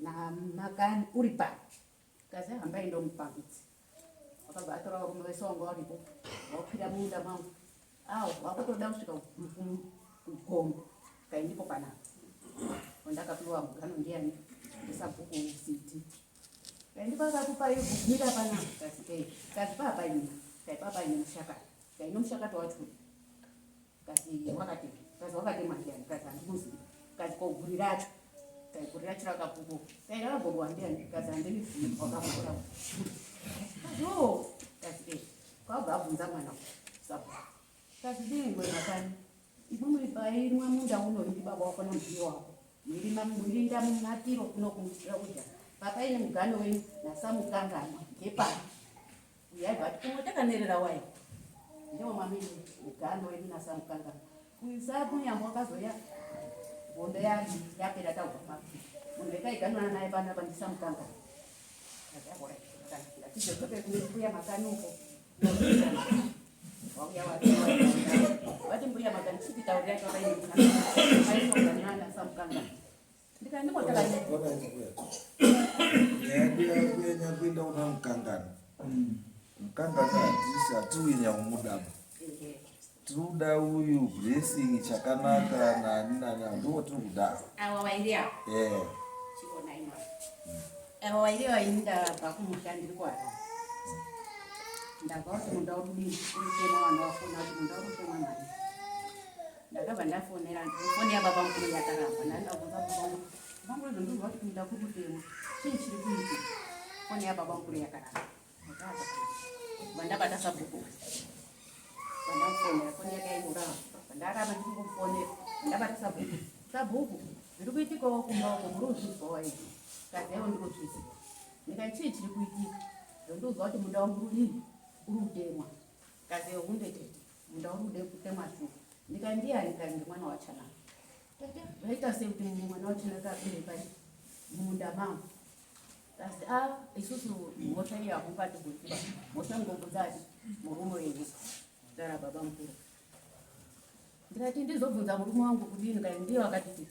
namakani uri pano. Kazi hambai ndomupangidza. Wakabva atora varume vese wanga varipo vakwira munda mangu. Awo vakutoda kusvika kugomo kai ndipo panapa. Wandakapiwa mugano ndiyani ndisabhuku city. Kai ndipo akakupa iyo kugumira panapa kazi kai kazi papa ini kai papa ini mushakata. Kai nomushakata wacho kazi wakati kazi wakatema ndiyani kazi handimuzivi kazi koguri racho kai guri racho rakapukuka kai rakagorwa ndiyani kazi handirizivi wakagora kazi o kazi e kwabva abvunza mwana sabhuku kazi dingwe makani imwimwi paimwa munda uno ndi baba wako nambuye wako mwirima mwirinda mumatiro kuno kumusira kudya papaine mugano wenyu nasamukanganwa ngepari Uyai but kumwe takanerera wai. Ndiwo mamini mugando wedu nasamukanga. Kuisa kunyambo wakazoya hondo yapera taubva mapi. Munhu wetaiganana naye panapa ndisamukanga. Ngatidzoke kune mbuya makani uko. Wauya vati mbuya makani chititaurira twakainaa nasamukanga. Nyaya kuenda kuna mukangano mukangano hatisi hatiuyi nyakumudaba tiri kuda uyu blessing chakanaka nani nani ndiwo tiri kuda ava vairi ava chionai mwana ava vairi ava ini ndabva kumusha ndiri kuharare ndabva kuti munda uri kudini uri kutema vanhu vafona kuti munda uri kutemwa nani Ndakabva ndafonera foni yababa mukuru yakaramba ndandabvunza baba vangu baba mukuru ndozwa kuti kuenda kuri kutemwa chii chiri kuitika foni yababa mukuru yakaramba bva ndabata sabhuku vandamufonera foni yake yaingoramba ndaramba ndichingomufonera ndabata sabhuku sabhuku zviri kuitikawo kumba uko muri kuzvizwawo izvi kazi yaiwo ndiri kuzviziva ndikati chii chiri kuitika ndondiudzwa kuti munda wangu uri uri kutemwa kazi yehunde tete Munda uri kude kutemwa shuwa. Ndikati ndiyani kani ndimwana waChanaka. Tete zvaita sei kuti mwana waChanaka apinde pai mumunda mangu. Kasi a ah, isusu mhosva iyo hamungati kuziva. Mhosva ngobvunza ati murume wenyu. Tara baba mukuru. Ndikati ndizobvunza murume wangu kudini kani ndiye wakatiti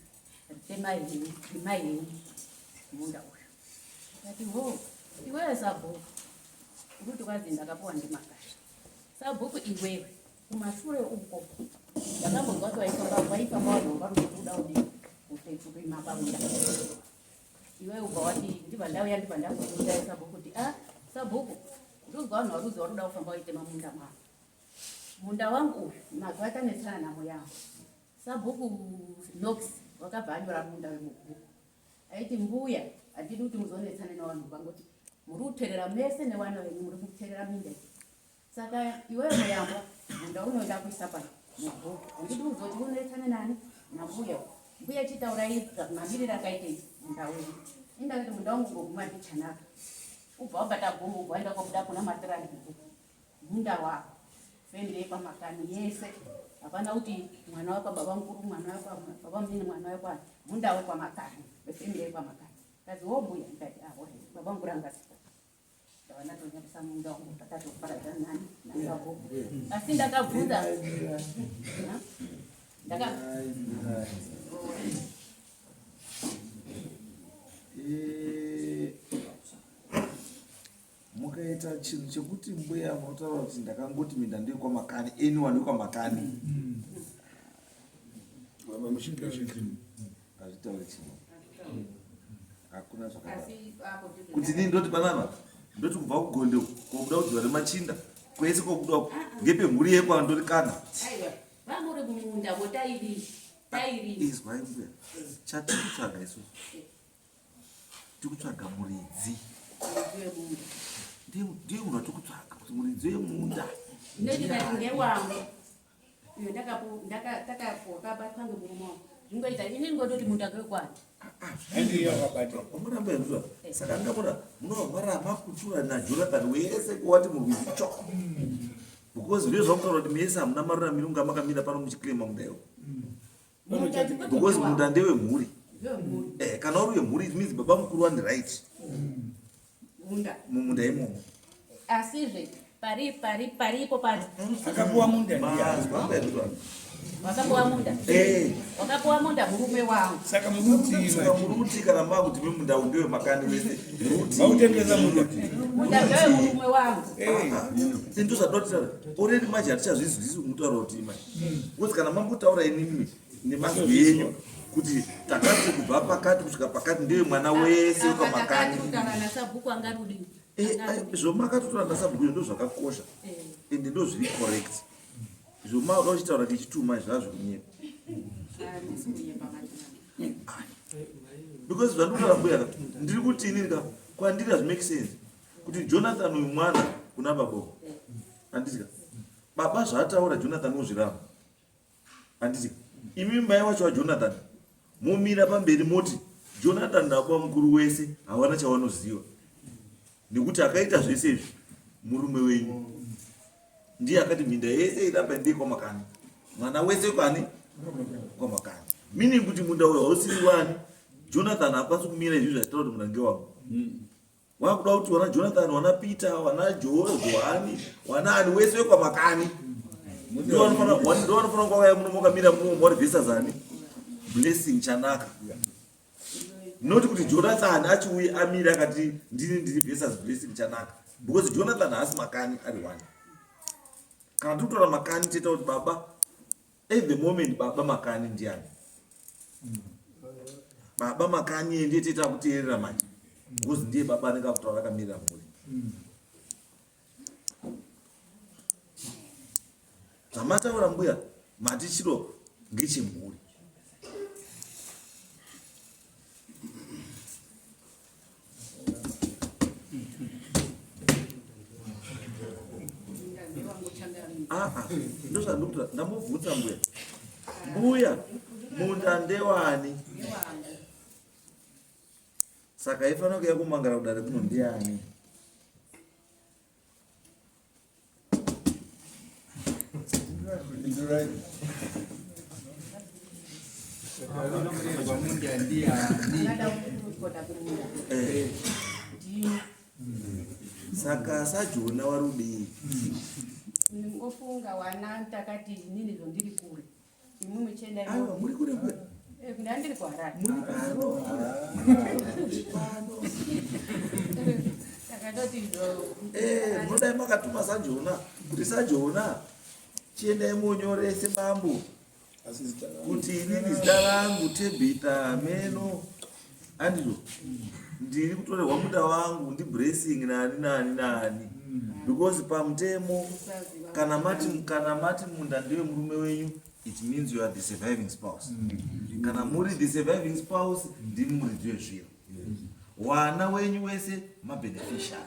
temai henyu, rimai henyu munda uyu. Ndikati ho iwewe sabhuku uri kuti kwazi ndakapuwa ndimakasha. Sabhuku iwewe kumashure uko ndakambonzwa kuti waifamba waifamba vanhu vari kuda kudii kurima pamunda iwewe ubva wati ndibva ndauya ndibva ndakuzunda sabhuku kuti a ah, sabhuku ndozwa vanhu varuzi vari kuda kufamba waitema munda mavo munda wangu uyu mazuva atanetsana namo yangu sabhuku nox wakabva anyora munda wemubhuku Aiti mbuya handidi kuti muzonetsane nevanhu vangoti muri kuterera mese nevana venyu muri kuterera minda iyi saka iwewe muyambwa munda unoda kuisa pano mubhuku handidi kuzoti unetsane nani nambuya mbuya chitaurai mamiriro akaitei munda wenyu Indakati munda wangu ngoguma ndichanaka. Ubva wabata gombo ubva waenda kobuda kuna matirani mubhuku. Munda wako. Family yekwaMakani yese. Hapana kuti mwana wekwa baba mukuru, mwana wekwa baba munini, mwana wekwa munda wekwaMakani. Wefamily yekwaMakani. Kazi wo mbuya ndikati ah ore baba mukuru angasipo. Ndava ndatonyoresa munda wangu takatoparadzana nani nasabhuku. Asi ndakabvunza. Ndaka Eh, mukaita chinhu chekuti mbuya munotaura kuti ndakangoti minda ndeyekwamakani anyone wekwamakani hazvitauri chinhu hakuna zvakadaro kuti inini ndoti panapa ndoti kubva kugonde uku kobuda kudziva remachinda kwese kobuda uku ngepemhuri yekwa ndori kana vamuri mumunda votairi tairi izwai mbuya chatiri kutsvaga isusu tiri kutsvaga muridzi ndiye munhu watiri kutsvaga kuti muridzi wemunda ndikati ngewangu iyo ndakabatwa ngemurume wangu zvingoita ini ndingototi munda ngewekwani Muramba yanzwa saka ndakona munorwara makutura naJonathan wese kuwati murwizi cho because ndizvo zvakutaura kuti mese hamuna maruramiro kunga makamira pano muchiklema munda iwo because munda ndewemhuri eh, kana uri wemhuri it means baba mukuru wani right mumunda imomo asizve pari pari paripo pari akapuwa munda ndiani wakapuwa munda eh. wakapuwa munda murume wangu saka muruti saka muruti kana makuti mimunda ndewe makani wese muruti mautengesa muruti munda ndewe murume wangu eh. ah, ah. ndozvadotira already manje hatichazvizwisi kumutaura kuti imai because kana mambotaura inimi nemazwi enyu kuti takati kubva pakati kusvika pakati ndewe mwana wese wepamakani eh, eh, zvomakatotora nasabhuku izvo ndozvakakosha eh. ende ndozviri correct zvomaoda uchitaura kechituma zvazvikunyepa because zvandikutaura mbuya ndiri kuti inini ka kwandiri hazvimake sense kuti jonathan uyu mwana kuna baba handiti ka baba zvaataura jonathan ozviramba Handiti imi mai wacho waJonathan momira pamberi moti Jonathan nababa mukuru wese hawana chawanoziva nekuti akaita zvese izvi murume wenyu ndiye akati minda yese iramba ndiye kwamakani mwana wese kwani kwamakani meaning kuti munda uyo hausiri wani Jonathan haakwanisi kumira izvi zvachitaura kuti munda ngewangu Wakuda kuti wana Jonathan, wana Peter, wana Johani, wana ani wese wekwamakani. Ndio wanofana ndio wanofana kwauya muno makamira muno mwari versus ani? Blessing Chanaka. Not kuti Jonathan achiuye amire akati ndini ndiri versus Blessing Chanaka. Because Jonathan haasi makani ari one. Kana tikutora makani toita kuti baba At the moment baba Makani ndiani? Baba Makani ndiye tete akuteerera manje. Because ndiye baba anenge akutaura akamirira mhuri. Zvamataura mbuya mati chiro ngechemhuri. Ah, ah, ndozvandikuta ndambobvunza mbuya mbuya munda ndewani saka ifanira kuya kumangara kudare kuno ndiani Eh. Saka sajona warudii? Ndingofunga wana takati inini zvondiri kure. Imwimwi chiendai. Aiwa muri kure kure. Eh, ndandiri kuHarare. Muri pano. Muri pano. Takatoti zvo. Eh, munodai makatuma sajona kuti sajona chiendai monyorese bambo kuti inini zita rangu Tabitha meno andizvo ndiri kutorerwa munda wangu ndiblessing nani nani nani because pamutemo kana mati kana mati munda ndewe murume wenyu it means you are the surviving spouse kana muri the surviving spouse ndimi muridzi wezviro wana wenyu wese mabeneficiary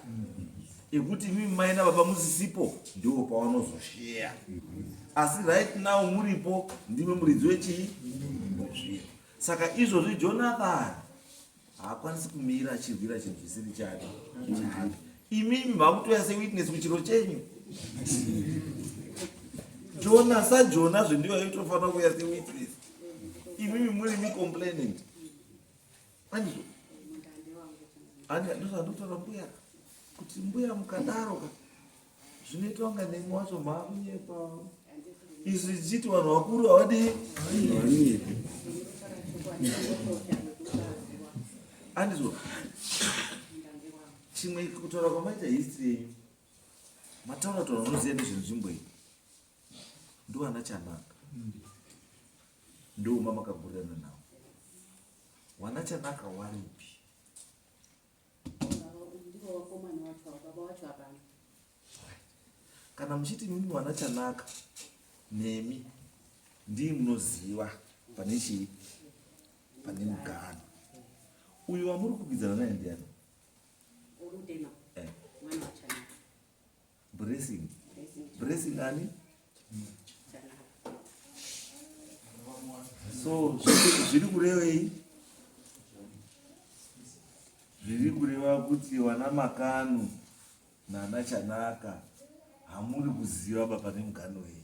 ekuti imimi mai nababa musisipo ndiwo pawanozosheya asi right now muripo ndimi muridzi wechii wezviro saka izvozvi jonathan Haakwanisi kumira achirwira chinhu chisiri chake. Chake. Imimi makutoya sewitness kuchiro chenyu. Jona saJona zvendiyo yaitofanira kuya sewitness. Imimi muri mi complainant. Andizvo. Andi ndozvandotaura mbuya kuti mbuya mukadaro ka zvinoita kunga nemi wacho maakunyepa. Izvi zvichiti vanhu vakuru havadii? Andizvo. Chimwe kutaura kwamaita history yenyu mataura taura unoziva nezvenzvimbo iyi ndovana chanaka ndoma makagurirana nawo wana chanaka waripi kana muchiti mimi wana chanaka nemi ndii munoziva pane chii pane mugano uyu wamuri kukwikwidzana naye ndiani eh. Blessing. Blessing ani? So zviri kurevei? Zviri kureva kuti wana Makanu nana Chanaka hamuri kuziva ba pane mugano wenyu.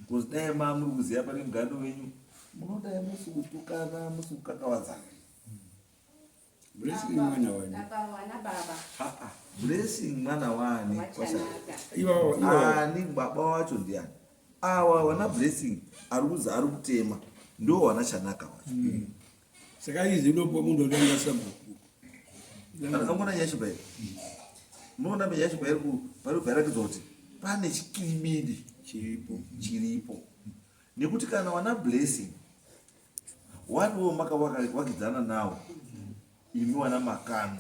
Because dai ma muri kuziva pane mugano wenyu munodai musi kutukana musi kukakavadzana. Blessing mwana wani. Apa wana baba. Ah ah. Blessing mwana wani. Iwawo iwawo. Ani baba wacho ndiani? Awa wana Blessing ari kuzi ari kutema. Ndo wana Chanaka wacho. Mm. Saka izi ndopo munhu otonga sabhuku. Angona nyaya chibairo. Munoona nyaya chibairo ku pari kuratidza kuti pane chikiribidi chiripo chiripo. Nekuti kana wana Blessing Wadiwo makavakidzana nawo imi wana makano.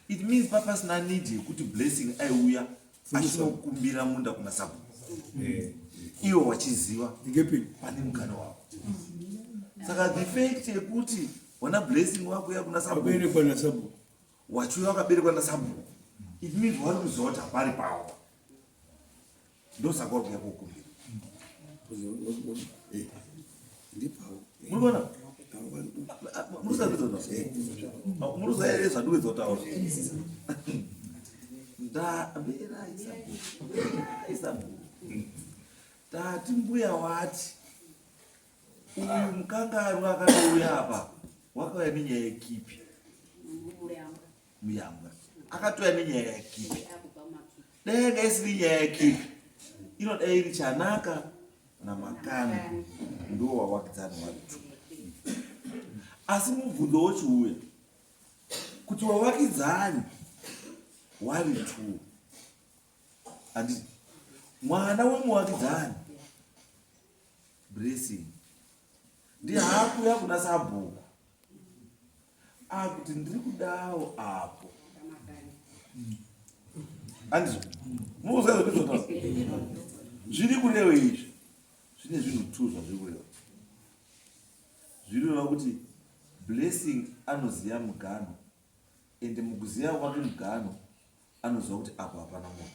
It means papasina need yekuti blessing aiuya achinokumbira munda kuna sabhuku. Eh. Iwo wachiziva pane mugano wavo. Saka the fact yekuti wana blessing wakuya kuna sabhuku. Waberekwa na sabhuku. Wachiuya wakaberekwa na sabhuku. It means wari kuziva kuti hapari pawo. Ndosaka uri kuya kokumbira. Murikuona? Muruza here zvandiwedza kutaura? Ndamira isabhuku. Isabhuku. Tati mbuya wati uyu mukangarwa akatouya apa wakauya nenyaya yekipi. Muyambwa akatouya nenyaya yakipi dai yanga isiri nyaya yakipi inodai iri chanaka namakani ndiwo wawakidzani waritu asi mubvunzo wochiuya kuti wawakidzani wari two handiti mwana wemuwakidzani blessing ndiye haakuya kuna sabhuku akuti ndiri kudawo apo andizvo mukuzwa zvandizvotaura zviri kureva izvi zvine zvinhu two zvazviri kureva zvinoreva kuti blessing anoziva mugano ende mukuziva kwake mugano anoziva kuti apo hapana munhu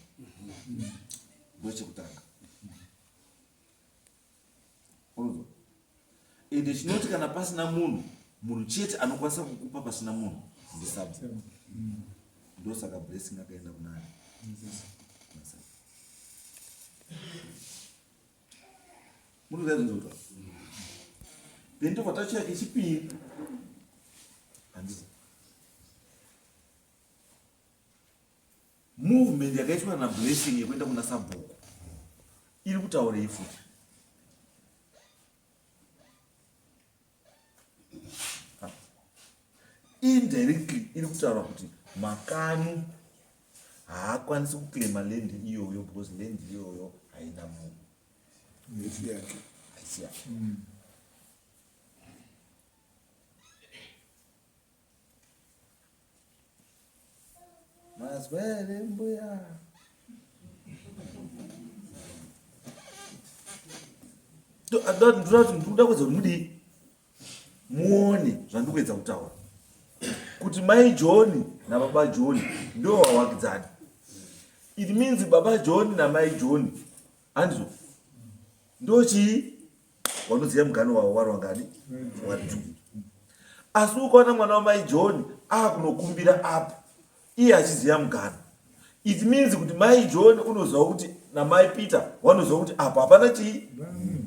ndochekutanga Unonzwa? Ende chinoti kana pasina munhu, munhu chete anokwanisa kukupa pasina munhu ndisabhuku. Ndosaka Blessing akaenda kuna ani? Kuna sabhuku. Munoziva zvinhu Then tobva tachiya kechipiri. Handiti. Movement yakaitwa naBlessing yekuenda kuna sabhuku iri kutaurei futi? Indirectly iri kutaura kuti Makanu haakwanisi kuclaima land iyoyo because land iyoyo haina munhu. Haisi yake. Haisi yake. Mazwa here mbuya? Ndinoda kuedza kuti mudii muone zvandiri kuedza kutaura kuti mai John nababa John ndo vawakidzani. It means baba John namai John handizvo ndochii wanoziva mugano wavo wari wangani wari two. Asi ukaona mwana wamai John akunokumbira apo iye achiziva mugano, it means kuti mai John unoziva kuti namai Peter wanoziva kuti apo hapana chii,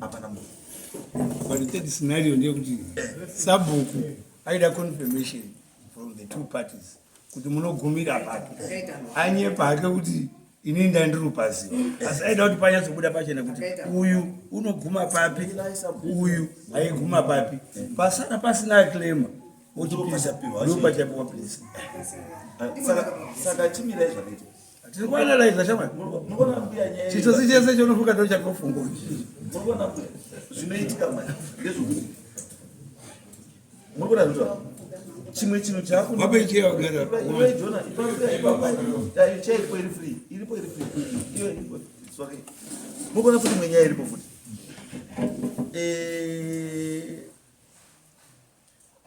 hapana munhu. But the third scenario ndeyekuti sabhuku aida confirmation from the two parties kuti munogumira papi. Anyepa hake kuti ini ndandiri kupaziva, asi aida kuti panyatsobuda pachena kuti uyu unoguma papi, uyu aiguma papi. Pasara pasina claim ochipisa ndopachapiwa place. Saka chimirai zvakaita. Tiri kuanalyza shamwari. Munoona mbuya nyaya. Chitsotsi chese chaunofunga ndo chatofunga. Munoona mbuya zvinoitika manje ndezvokuti muri kuona zvinotaura chimwe chinhu chakuvape cheya wagara iwe Jona ipa ipa cheya iripo iri free iripo iri free iyo iripo it's okay. Muri kuona futi imwe nyaya iripo futi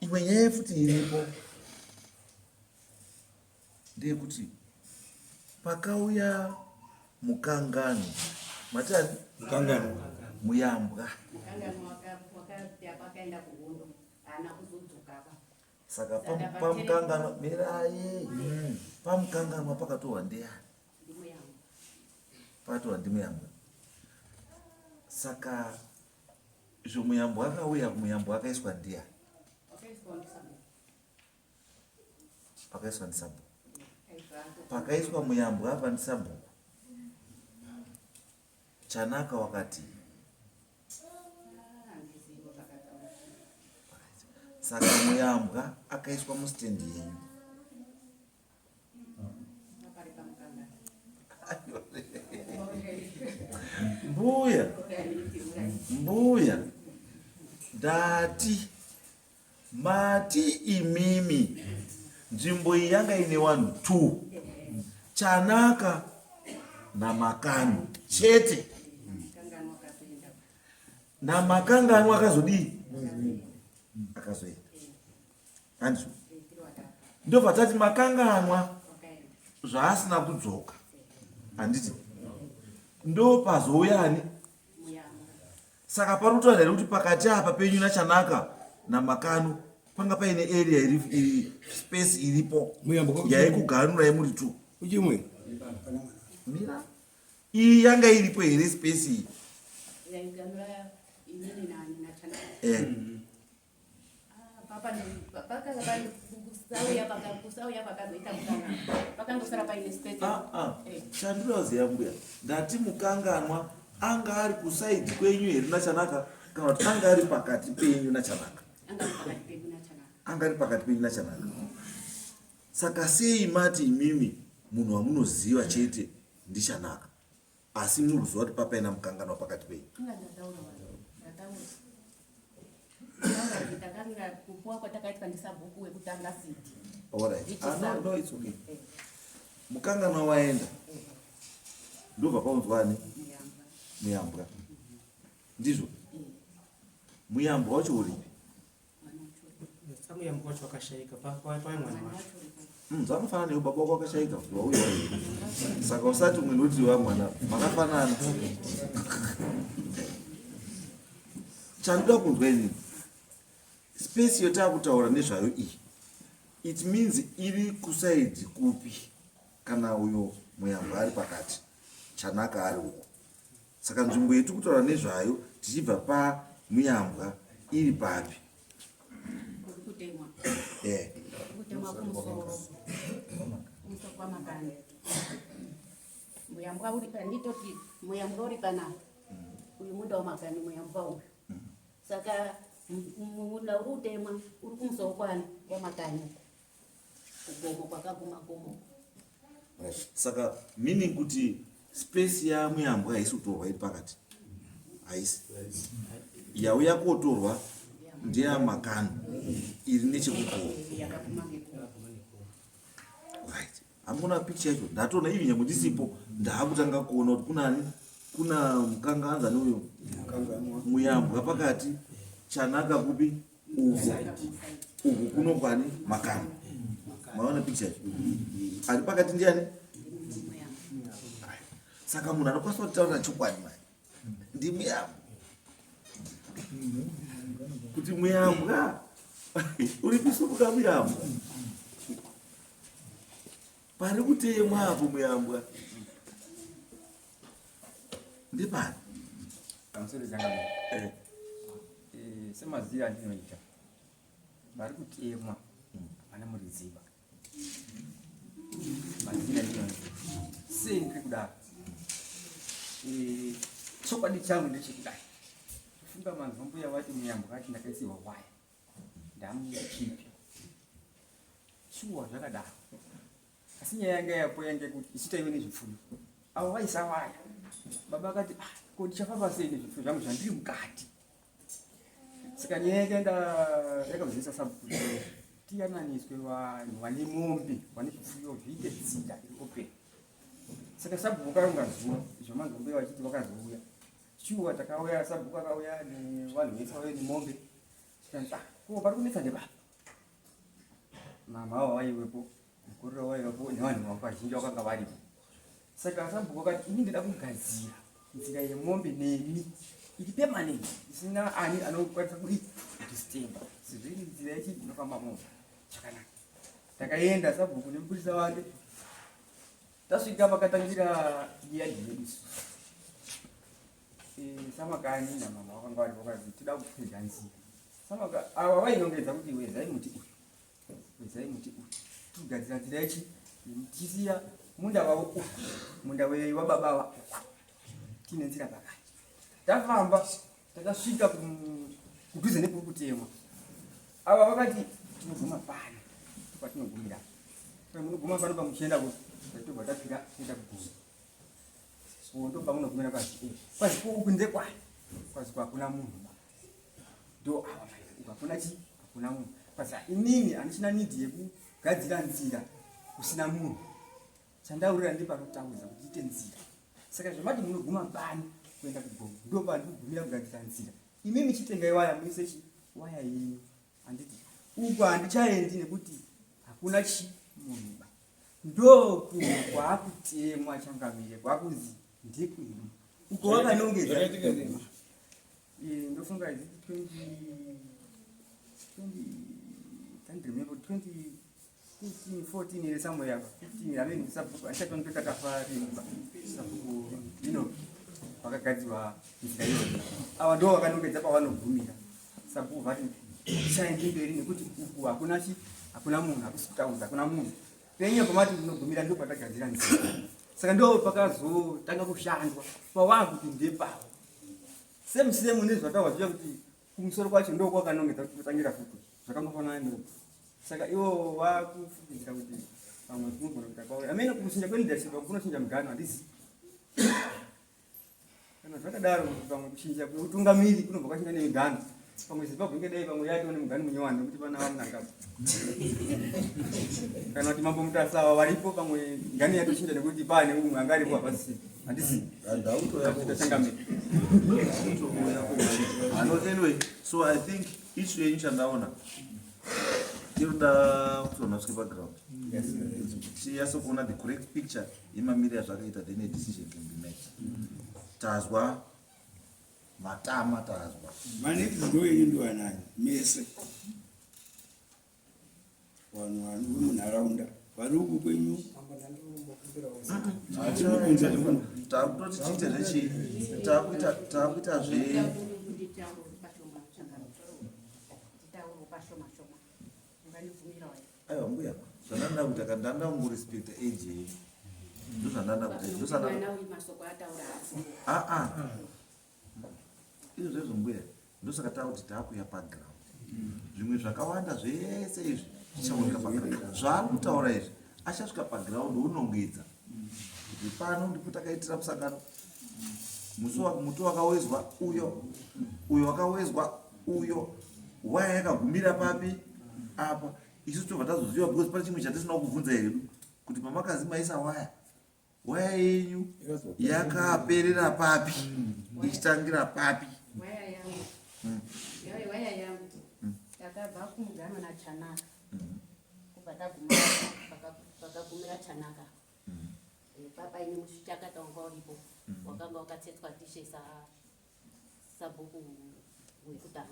imwe nyaya futi iripo ndeyekuti pakauya mukangano matani mukangano muyambwa Mukangano wakaenda kuhondo, haana kuzodzoka. Saka pamukanganwa mirai, pamukanganwa pakatorwa ndeyani? Pakatorwa ndimuyambwa. Saka izvo muyambwa akauya, muyambwa akaiswa ndiyani? Pakaiswa ndisabhuku. Pakaiswa muyambwa apa ndisabhuku. Chanaka wakati saka muyambwa akaiswa mustendi yenyu. Mbuya, mbuya, ndati mati imimi nzvimbo iyi yanga ine vanhu 2, Chanaka naMakano chete. Namakanganwa akazodii? Akazoenda. Handizvo? Ndobva tati makanganwa zvaasina kudzoka, handiti? Ndopazouya ani? Saka pari kutaura here kuti pakati apa penyu naChanaka naMakano panga paine area iri space iripo yaikuganurai muri two? Uchimwe mira, iyi yanga iripo here space iyi? Yaiganura inini naChanaka. Kusauya pakazoita mukangano, pakangosara paine space. Ah, ah. Chandinoziva mbuya, ndati mukanganwa anga ari kuside kwenyu here naChanaka, kana kuti anga ari pakati penyu naChanaka? Anga ari pakati pedu naChanaka. Anga ari pakati penyu naChanaka. Saka sei mati imimi munhu wamunoziva chete ndiChanaka, asi muri kuziva kuti papaina mukanganwa pakati penyu? Inga ndataura wani, ndataura kuti takanga kupuwa kwatakaitwa ndisabhuku wekutanga siti. Alright. Ah, no, no, it's okay. Mukanganwa waenda, ndobva paunzwa ani? Muyambwa. Ndizvo? Muyambwa wacho uripi? Samuyambwa wacho wakashayika paya mwana wacho. Zvakafanana newe, baba wako wakashayika wauya waiwe, saka usati umwe ndoti wa mwana, makafanana. Chandoda kunzwa inini, space yotaakutaura nezvayo iyi, it means iri kuside kupi kana uyo muyambwa ari pakati, Chanaka ari uko? Saka nzvimbo yetiri kutaura nezvayo tichibva pamuyambwa iri papi? Kuri kutemwa. Kutemwa kumusoro kwaMakani. Muyambwa uri nditoti muyambwa uri panapa, uyu munda waMakani, muyambwa uyu. Saka munda uri kutemwa uri kumusoro kwani kwaMakani uko, kugomo kwakaguma gomo. Right. Saka meaning kuti space yamuyambwa haisi kutorwa, iri pakati haisi yauya kotorwa, ndeyaMakano iri nechekugomo. Yakaguma ngegomo. Right, hamuna picture yacho ndatoona ivi, nyangwe ndisipo ndaakutanga kuona kuti kunani, kuna mukanganzani uyo muyambwa pakati, Chanaka kupi? Uku, uku kuno kwani Makano. Maona picture yacho? Ari pakati ndiani? Saka munhu anokwanisa kutaura chokwadi mai ndimuyambwa, kuti muyambwa. Uripi suka muyambwa? Pari kutemwa apo muyambwa. Ndepari? Pamusoro changamire. Eh. Semaziro andinoita vari kutemwa vana muridziva mazira andinoita sei ndiri kudaro. Chokwadi changu ndechekudai tofunga manzwa mbuya vati muyambo kati ndakaisirwa waya ndamuchipi shuwa zvakadaro, asi nyaya yanga yapo yange kuti isu taive nezvipfuyo, avo vaisa waya. Baba akati, "Ah, ko ndichafamba sei nezvipfuyo zvangu zvandiri mukati?" Saka nyaya yakaenda yakazivisa sabhuku tiyananiswe vanhu vane mombe, vane zvipfuyo, zviite nzira iri open. Saka sabhuku karonga zuva izvo manzwa mbuya vachiti vakazouya. Shuwa takauya, sabhuku akauya nevanhu vese vauye nemombe. Tikanzi, "Ah, ko pari kunetsa ndepapa?" Mama avo vaivepo, mukororo waivepo, nevanhu vazhinji vakanga varipo. Saka sabhuku akati, "Ini ndida kugadzira nzira yemombe nemi iri permanent, isina ani anokwanisa kudii kudisturba, sezvo iri nzira yechi inofamba mombe zvakanaka." Takaenda sabhuku nemupurisa wake, tasvika pakatangira yadhi yedu isusu. Samakani namama vakanga varipo, vakazi toda kupedza nzira. Samaka ava vainongedza kuti wezai muti uyu, wezai muti uyu, tigadzira nzira yechi tichisiya munda wavo uku, munda wababa ava uku, tiine nzira pakati. Tafamba takasvika kudhuze nekuri kutemwa, ava vakati tinoguma pano, patinogumira munoguma pano, pamuchienda tobva tapira kuenda kuguma ndo pamunogumira. Kwazi kwazi ko uku ndekwani? Kwazi hakuna munhu ba, ndo ava mai uku hakuna chi hakuna munhu. Kwazi inini handichina need yekugadzira nzira kusina munhu, chandaurira ndepanotaudza kuti ite nzira. Saka zvamati munoguma pano kuenda kugomo, ndo pandikugumira kugadzira nzira. Imi michitengai waya muise chi waya yenyu, handiti uku handichaendi nekuti hakuna chi munhu ba. Ndokuno kwakutemwa changamire, kwakunzi ndekwedu uko wakanongedza. Zvakaitika nei? Ndofunga is it 20 20, can't remember, 20 15 14 here, somewhere apa 15. I mean, sabhuku handichati takafa rimba sabhuku ino vakagadzirwa nzira iyoyo, ava ndo vakanongedza pavanogumira. Sabhuku vati tichaendi mberi nekuti uku hakuna chi hakuna munhu, hakusi kutaudza, hakuna munhu penye pamati munogumira, ndo patagadzira nzira. Saka ndo pakazotanga kushandwa pawakuti ndepavo same same nezvataurwa zviya kuti kumusoro kwacho ndo kwakanongedza kuti kutangira futi zvakangofanana neuku. Saka ivo vakufungidzira kuti pamwe kunogona kuita kwauya amene kuchinja kweleadership kunochinja mugano, handisi kana zvakadaro kuti pamwe kuchinja kweutungamiri kunobva kwachinja nemigano. Pamwe Zimbabwe ingedai pamwe yatoo nemugano munyowani nekuti pana vaMnangagwa kana kuti Mambo Mutasa ava varipo, pamwe migano yatochinja nekuti paane umwe anga aripo hapasisi, handisi tachangamira. Ano, anyway, so I think issue yenyu chandaona inoda kuti vanhu vasvike paground tinyatso kuona the correct picture yemamiriro azvakaita, then a decision can be made. Tazwa matama, tazwa. Maneti ndo yenyu ndiwanani mese vanhu vanhu vemunharaunda vari uku kwenyu? Tinobvunza. Takutoti tiite zvechii, takuita zve Nditaure pashoma changamire, nditaure pashoma shoma, ungandibvumirawo here? Aiwa mbuya, zvandanda kuita ka, ndanda kungorespecta age yenyu, ndozvandanda kuita, ndosanda. Mwana uyu masoko ataura asi Aa, izvozvo mbuya, ndosaka takuti taakuya paground. Zvimwe zvakawanda zvese izvi zvichaoneka paground. Zvaari kutaura izvi, achasvika paground unongedza kuti pano ndipo takaitira musangano musi muti wakawezwa uyo, uyo wakawezwa uyo, waya yakagumira papi apa. Isu tobva tazoziva because pane chimwe chatisina kubvunza hedu kuti pamakazi maisa waya, waya yenyu yakaperera papi, ichitangira papi? Waya yangu, yawe waya yangu takabva kumugano naChanaka, kubva taguma pakagumira Chanaka. Papaine muchakata wanga uripo, wakanga wakatsetswa tishe sabhuku wekutanga,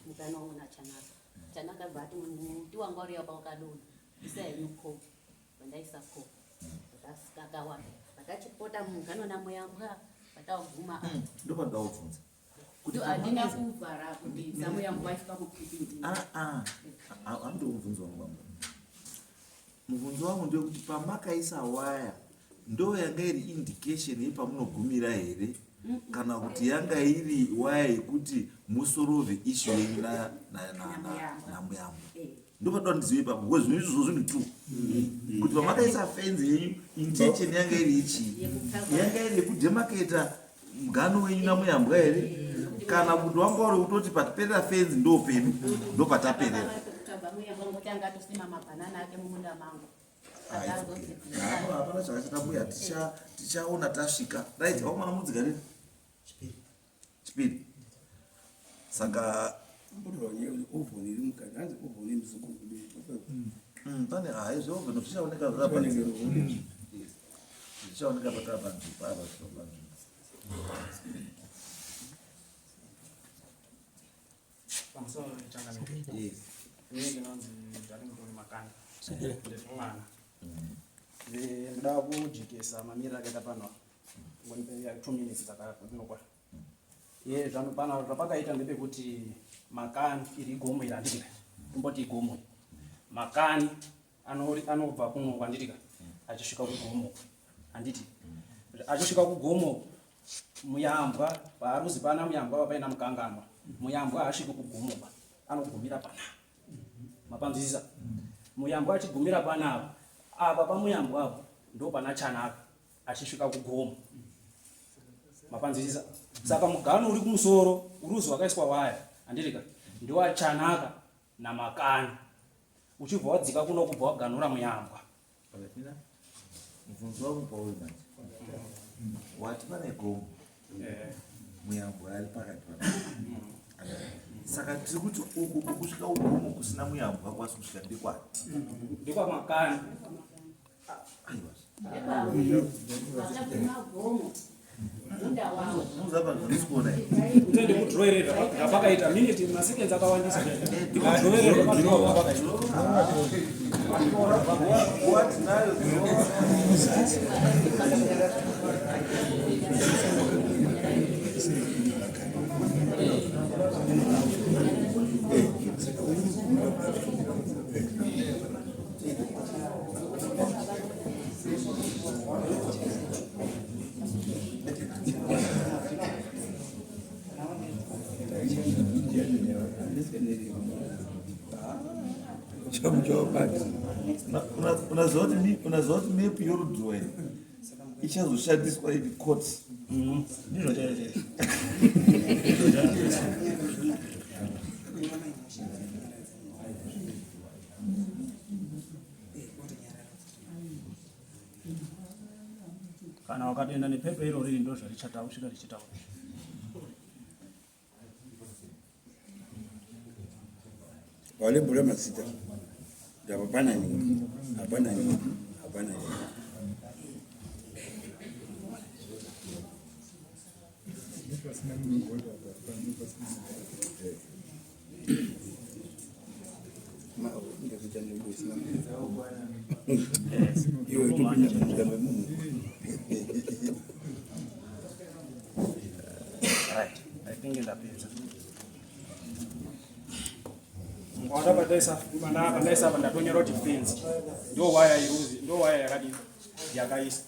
mugano wangu naChanaka. Chanaka bva ati muti wanga uri apa wakadonha isa henyu ko vandaisa ko kakawanda vakachipota mugano namuyambwa vatauguma hmm, ndopanoda kubvunza kuti handina kuvhara kuti samuyambwa aisvika kupipindi ah, ah. Hamudi kubvunza wangu baba mubvunzo wangu ndewekuti pamakaisa waya ndo yanga iri indication yepamunogumira here kana kuti yanga iri waya yekuti musorove issue yenyu namuyambo eh. ndopatoda ndizive ipapo because zvinhu izvozvo zvinhu two kuti pamakaisa fenzi yenyu intention yanga iri yechii yanga iri yekudemarcata mugano wenyu namuyambwa here kana kuti wanga uri kutoti patiperera fenzi ndo pedu ndo pataperera hapana chakachata mbuya tichaona tasvika right wakomana mudzika rini chipiri saka mm, pane hayi zveoven zvichaoneka zvichaoneka patapanzvimbo apa panzvimbo Pamusoro changamire. Yes. Ini ndinonzi Darlington Makanda. Ndiri mwana. Ndinoda kujekesa mamiriro akaita pano. Ngonipe 2 minutes dzakanokwana. Ye zvano pano zvapakaita ndepekuti makani iri gomo iri handiti ka. Tomboti igomo. Makani anobva kuno kwanditi ka achisvika kugomo. Handiti. Achisvika kugomo Muyambwa paaruzi pana Muyambwa papaina mukanganwa. Muyambwa haasviki kugomoba anogumira panapa. Mapanzwisisa? Muyambwa achigumira panapa apa pamuyambwa apo ndo pana Chanaka achisvika kugomo. Mapanzwisisa? Saka mugano uri kumusoro uruzi wakaiswa waya handirika ndewaChanaka naMakani uchibva wadzika kuno kubva waganhura Muyambwa. Mubvunzo wangu pauri manje wati pane gomo eh. muyambwa ari pakati pa saka tiri kuti uku kusvika ugomo kusina muyambwa kwasi kusvika ndekwani ndekwamakani aiwa ndikudrowerera zvapakaita miniti masekenzi akawandisa ndikudrowerera zvapakaita Unaziva kuti mepu yorudzwa iyi ichazoshandiswa in court. Ndizvo chaizvo chaizvo. Kana wakatoenda nepepa irori iri ndozvarichataura kusvika richitaura. Walebura mazita hapana nyika hapana nyika hapana nyika. Right, I think ndapedza. Ngwada pandaisa pandaisa apa ndatonyora kuti fence ndo waya iruzi ndo waya yakadii yakaisa.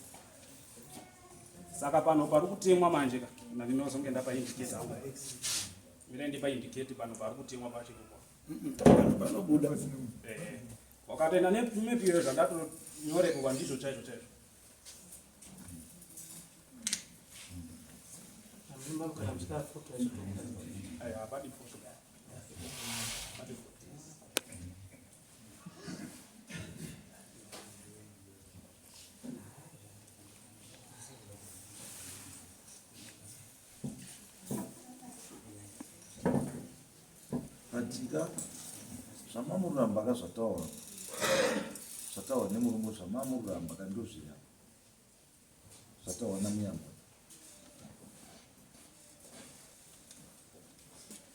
Saka pano pari kutemwa manje ka ndinozonge ndapa indicate apa. Mira ndipa indicate pano pari kutemwa pacho ipopo. Panobuda. Eh. Wakatoenda nemap iyoyo zvandatonyoreko kwandizvo chaizvo chaizvo. Aiwa, hapadi photo. Hapadi photo. Patika zvamamuramba ka zvataura zvataurwa nemurume zvamamuramba ka ndozviya zvataurwa namuyamba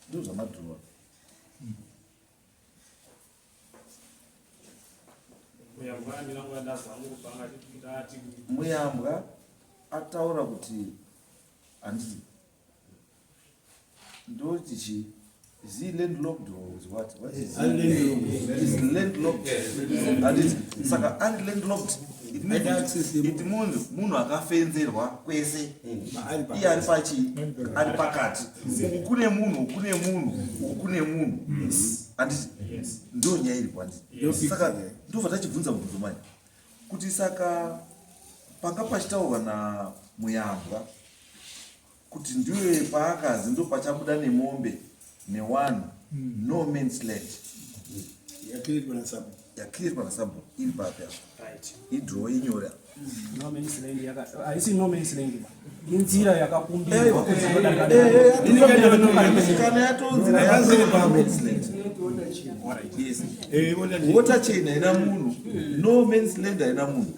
ndozvamadhuwa. Muyambwa ataura kuti handiti ndoti chii Is he landlocked or is what? What is he? Is landlocked. Handiti saka ari landlocked. It means it means munhu akafenzerwa kwese. Iye ari pachi ari pakati. Uku kune munhu, kune munhu, uku kune munhu. Handiti ndo nyaya iripo handiti. Saka ndobva tachibvunza mubvunzo manje kuti saka panga pachitaurwa na Muyambwa kuti ndiwe paakazi ndopachabuda nemombe newanhu mm. no man's land yakreatwa nasabhuku iri papi apo idrow inyore haisi no man's land inzira yakakumbirwa kana yatonzira water chain haina munhu no man's land haina munhu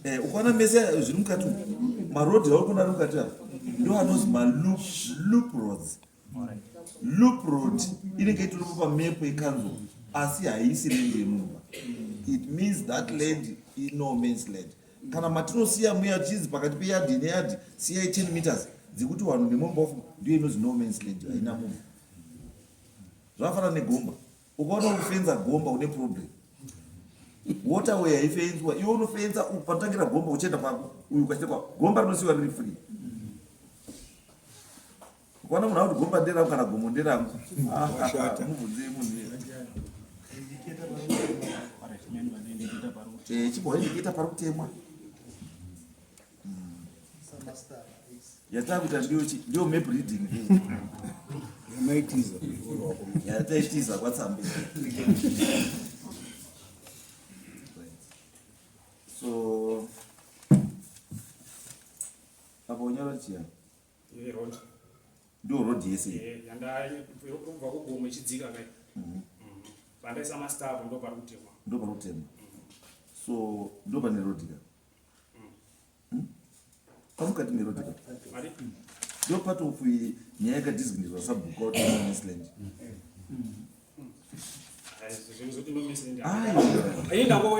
Eh, ukaona mese zviri mukati umu maroad auri kuona ari mukati apa ndo anonzi maloop loop roads loop road inenge itoripo pamepo yekanzuro asi haisi land yemunhu it means that land ino man's land kana matinosiya muya chinzi pakati peyadhi neyadhi siyai 10 meters dzekuti vanhu nemombe ndiyo inonzi no man's land haina munhu Zvakafanana negomba. Ukaona uri kufenza gomba une problem. Waterway haifenzwa. Iwe unofenza panotangira gomba uchienda kwako uyu ukachienda kwako. Gomba rinosiiwa riri free. Ukaona munhu akuti gomba nderangu kana gomo nderangu. Washata. Mubvunzei munhu iye. Eh, chimboindiketa pari kutemwa. Yatakuita ndiyo chi ndiyo map reading. Yamaitiza. Yataitiza kwatsambe. So apa unyora chiya Road. Ndiyo road yese. Eh, yanda kubva kugomo ichidzika kai. Pandaisa mastar apo ndo pari kutemwa. Ndo pari kutemwa. So ndo pane road ka. Pamukati meroad ka. Mari? Ndo part of nyaya yakadesignatwa sabhuku kuti no man's land.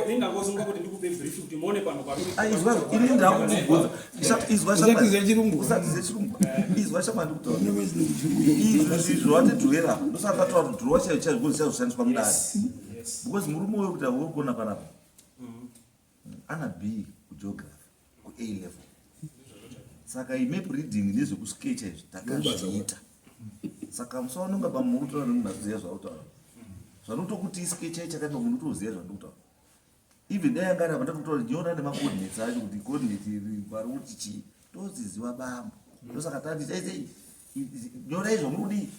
Indangosunga kuti ndikupe brief kuti muone pano pari. Aizwa ini ndakubvunza. Izwa shama. Usatize chirungu. Usatize chirungu. Izwa shama ndikutaura. Izvi izvo watidhuwera. Ndosaka tatora kuti dhuwa chaiyo chaiyo because chazoshandiswa mudare. Because murume uyo kuti uri kuona panapa. Ana B kugeography ku A level. Saka map reading nezvekuskecha izvi takazviita. Saka musaononga pamuri kutaura nemunhu aziva zvautaura. Zvanotokuti iskecha chakati munhu utoziva zvandikutaura. Even dai anga ari apa ndatokutora kuti nyora nemacoordinates acho kuti coordinate iri pari kuti chii. Toziziva bambo. Ndosaka tati sei nyorai zvamuri kudii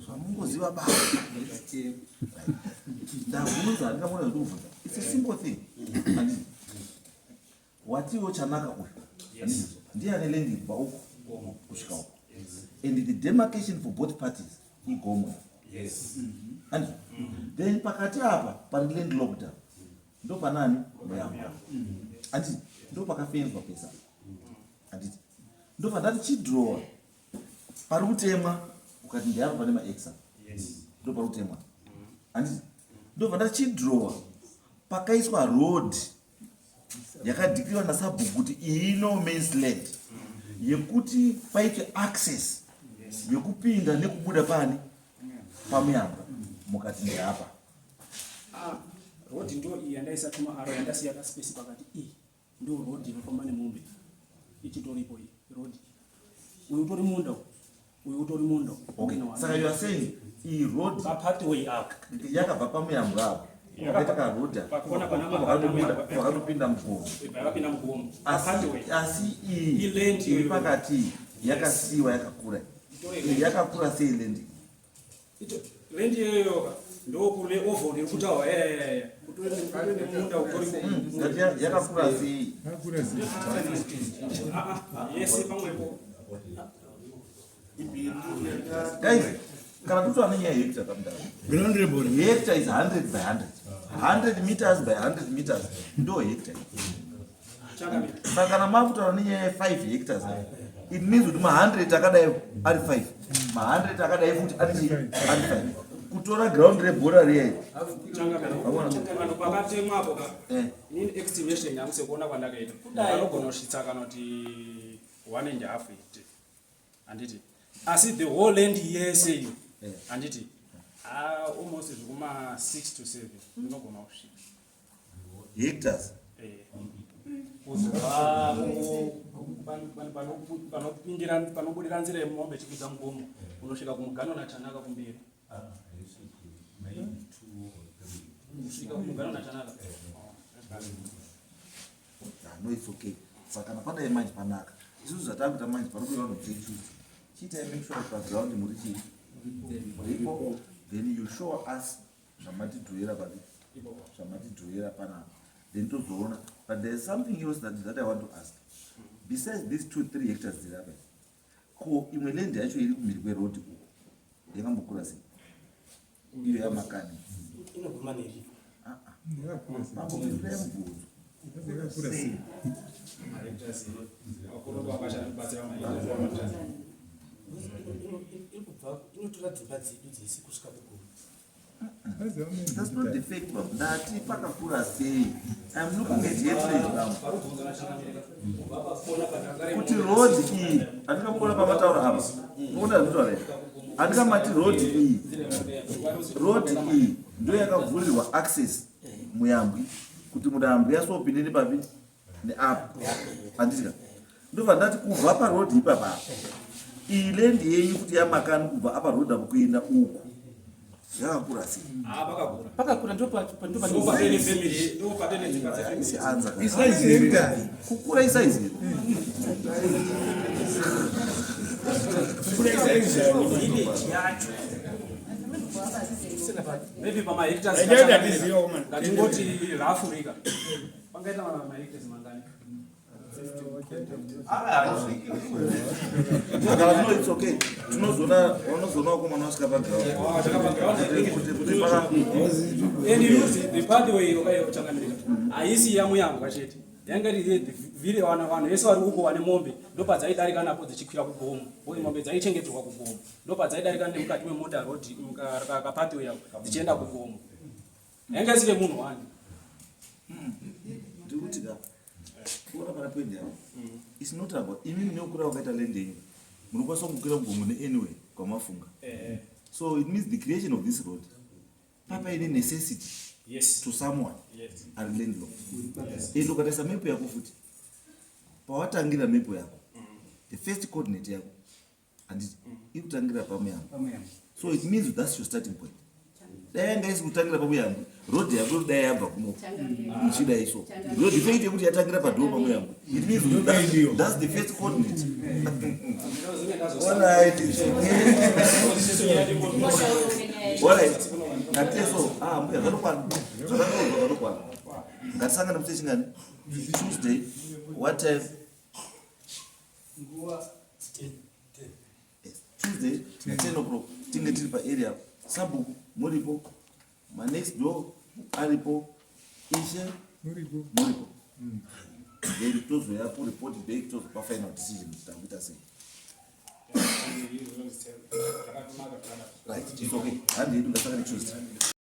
zvamungoziva bambo. Ndabvunza handingamona zvekubvunza. It's a simple thing. Handiti. Watiwo chanaka uyu. Handiti. Ndiye ane land kubva uku kusvika uku. And the demarcation for both parties igomo. Handiti. Then pakati apa pari landlocked apa. Ndo panani muyambwa. Handiti. Ndo pakafenzwa pesa. Handiti. Ndo pandati chidrowa pari kutemwa ukati ndeapa pane maexa. Ndo pari kutemwa. Handiti. Ndo pandati chidrowa pakaiswa road yakadhikiriwa nasabhuku kuti iyi no man's land yekuti paite access yekupinda nekubuda pani pamuyamba mukati ndeapa. Road ndo iyi yandaisa tuma aro yandasiya kaspace pakati iyi ndo road inofamba nemombe ichitoripo iyi road uyu utori munda uyu utori munda. Okay, saka you are saying iyi road pa pathway apo yakabva pamuyambwa apo pakaita karodha Pakona pana pakatopinda mugomo. Pakapinda mugomo. Asi iyi I-land iri iyoyo. pakati iyi yakasiyiwa yakakura. Iyi yakakura sei land? Land iyoyo ndokune oval iri kutaura kutori nemunda utoripo. Ngati yakakura sei? Yakakura sei? Yese pamwepo. Guys, kana totoa nenyaya yehectare kamudaro. Ground level. Hectare is 100 by 100. 100 meters by 100 meters ndo hectare. Chakamira. Saka kana makutaura nenyaya ye 5 hectares, it means kuti ma 100 akadai ari 5. Ma 100 akadai futi ari chii? Ari 5. Kutora ground rebhora riya iri. Vanhu pakatemwa apo ka. Eh. Inini estimation yangu sekuona kwandakaita. Anogona kusvitsa kana kuti 1.5 hectare. Handiti. Asi the whole land yese iyo. Eh. Handiti. Ah, almost zvekuma 6 to 7 inogona kusvika. Hectares. Eh. Kuzobva panopindira panobudira nzira yemombe ichikwidza mugomo unosvika kumugano naChanaka kumberi. Kusvika kumugano naChanaka. Ah, no it's okay. Saka kana padai manje panaka. Isusu zvatakuita manje panobuda vanhu chechi. Chiitai make sure kuti paground muri chii? Muripo. Then you show us zvamatidhuwera papi zvamatidhuwera panapa then tozoona but there is something else that, that i want to ask besides these 2 3 hectares dziri apa ko imwe land yacho iri kumhiri kweroad uko yakambokura sei iyo yamakani inoguma neri ah, ah. mambo pindura mubvunzo sei inotora dzimba dzedu dzese kusvika kuguma That's not the fact, baba. Ndati pakakura sei? I'm looking at hatred baba. Kuti road iyi, andikamuona pamataura apa. Muona zvinotaura here? Andikamati road iyi. Road iyi ndo yakavhurirwa access muyambwi kuti mudambwi yasopinde nepapi neapo. Andika. Ndobva ndati kubva paroad ipapa apa. Iyi land yenyu kuti yamakani kubva apa road apo kuenda uku. Yakakura sei? Ah, pakakura. Pakakura ndo pa ndo pa Ndo patene family, ndo patene dzimba dzefamily. Isi anza. Isize hectare. Kukura isize here? Kukura isize. Village yacho. Maybe pama hectares. Ndaida tiziva woman. Ngatingoti raAfrica. Pangaita ma hectares mangani? Kana no it's okay. Tinozoona vanozoona vakomana vasvika paground. Kuti kuti paka And you see the pathway yakachangamirika haisi yamuyambwa chete yanga iri vile vanhu vanhu vese vari uko vane mombe ndopadzaidarika napo dzichikwira kugomo uye mombe dzaichengeterwa kugomo ndopadzaidarika nemukati memota road kapathway yako dzichienda kugomo yanga isiri yemunhu wani ndikuti ka kuona pana point yavo it's not about imi munokura wakaita land yenyu munokwanisa kukwira kugomo neanyway kwamafunga so it means the creation of this road papaine necessity yes to someone yes ari landlord and ukatarisa mepo yako futi pawatangira mepo yako the first coordinate yako handiti iri kutangira pamuyambo so it means that's your starting point dai yanga isi kutangira pamuyambo road yako dai yabva kuno ichidai so road ife yekuti yatangira padhoo pamuyambo it means that's the first coordinate alright it's okay alright ngatiso ah mbuya zvatokwana zvakataurwa zvatokwana ngatisangane musi chingani tuesday what time Nguva 10. Yes, Tuesday na 10 o'clock tinge tiri paarea sabhuku muripo manext door aripo ishe Muripo. muripo then tozoya kureport back tozopa final decision kuti takuita sei right it's okay handi yedu ngasangane tuesday.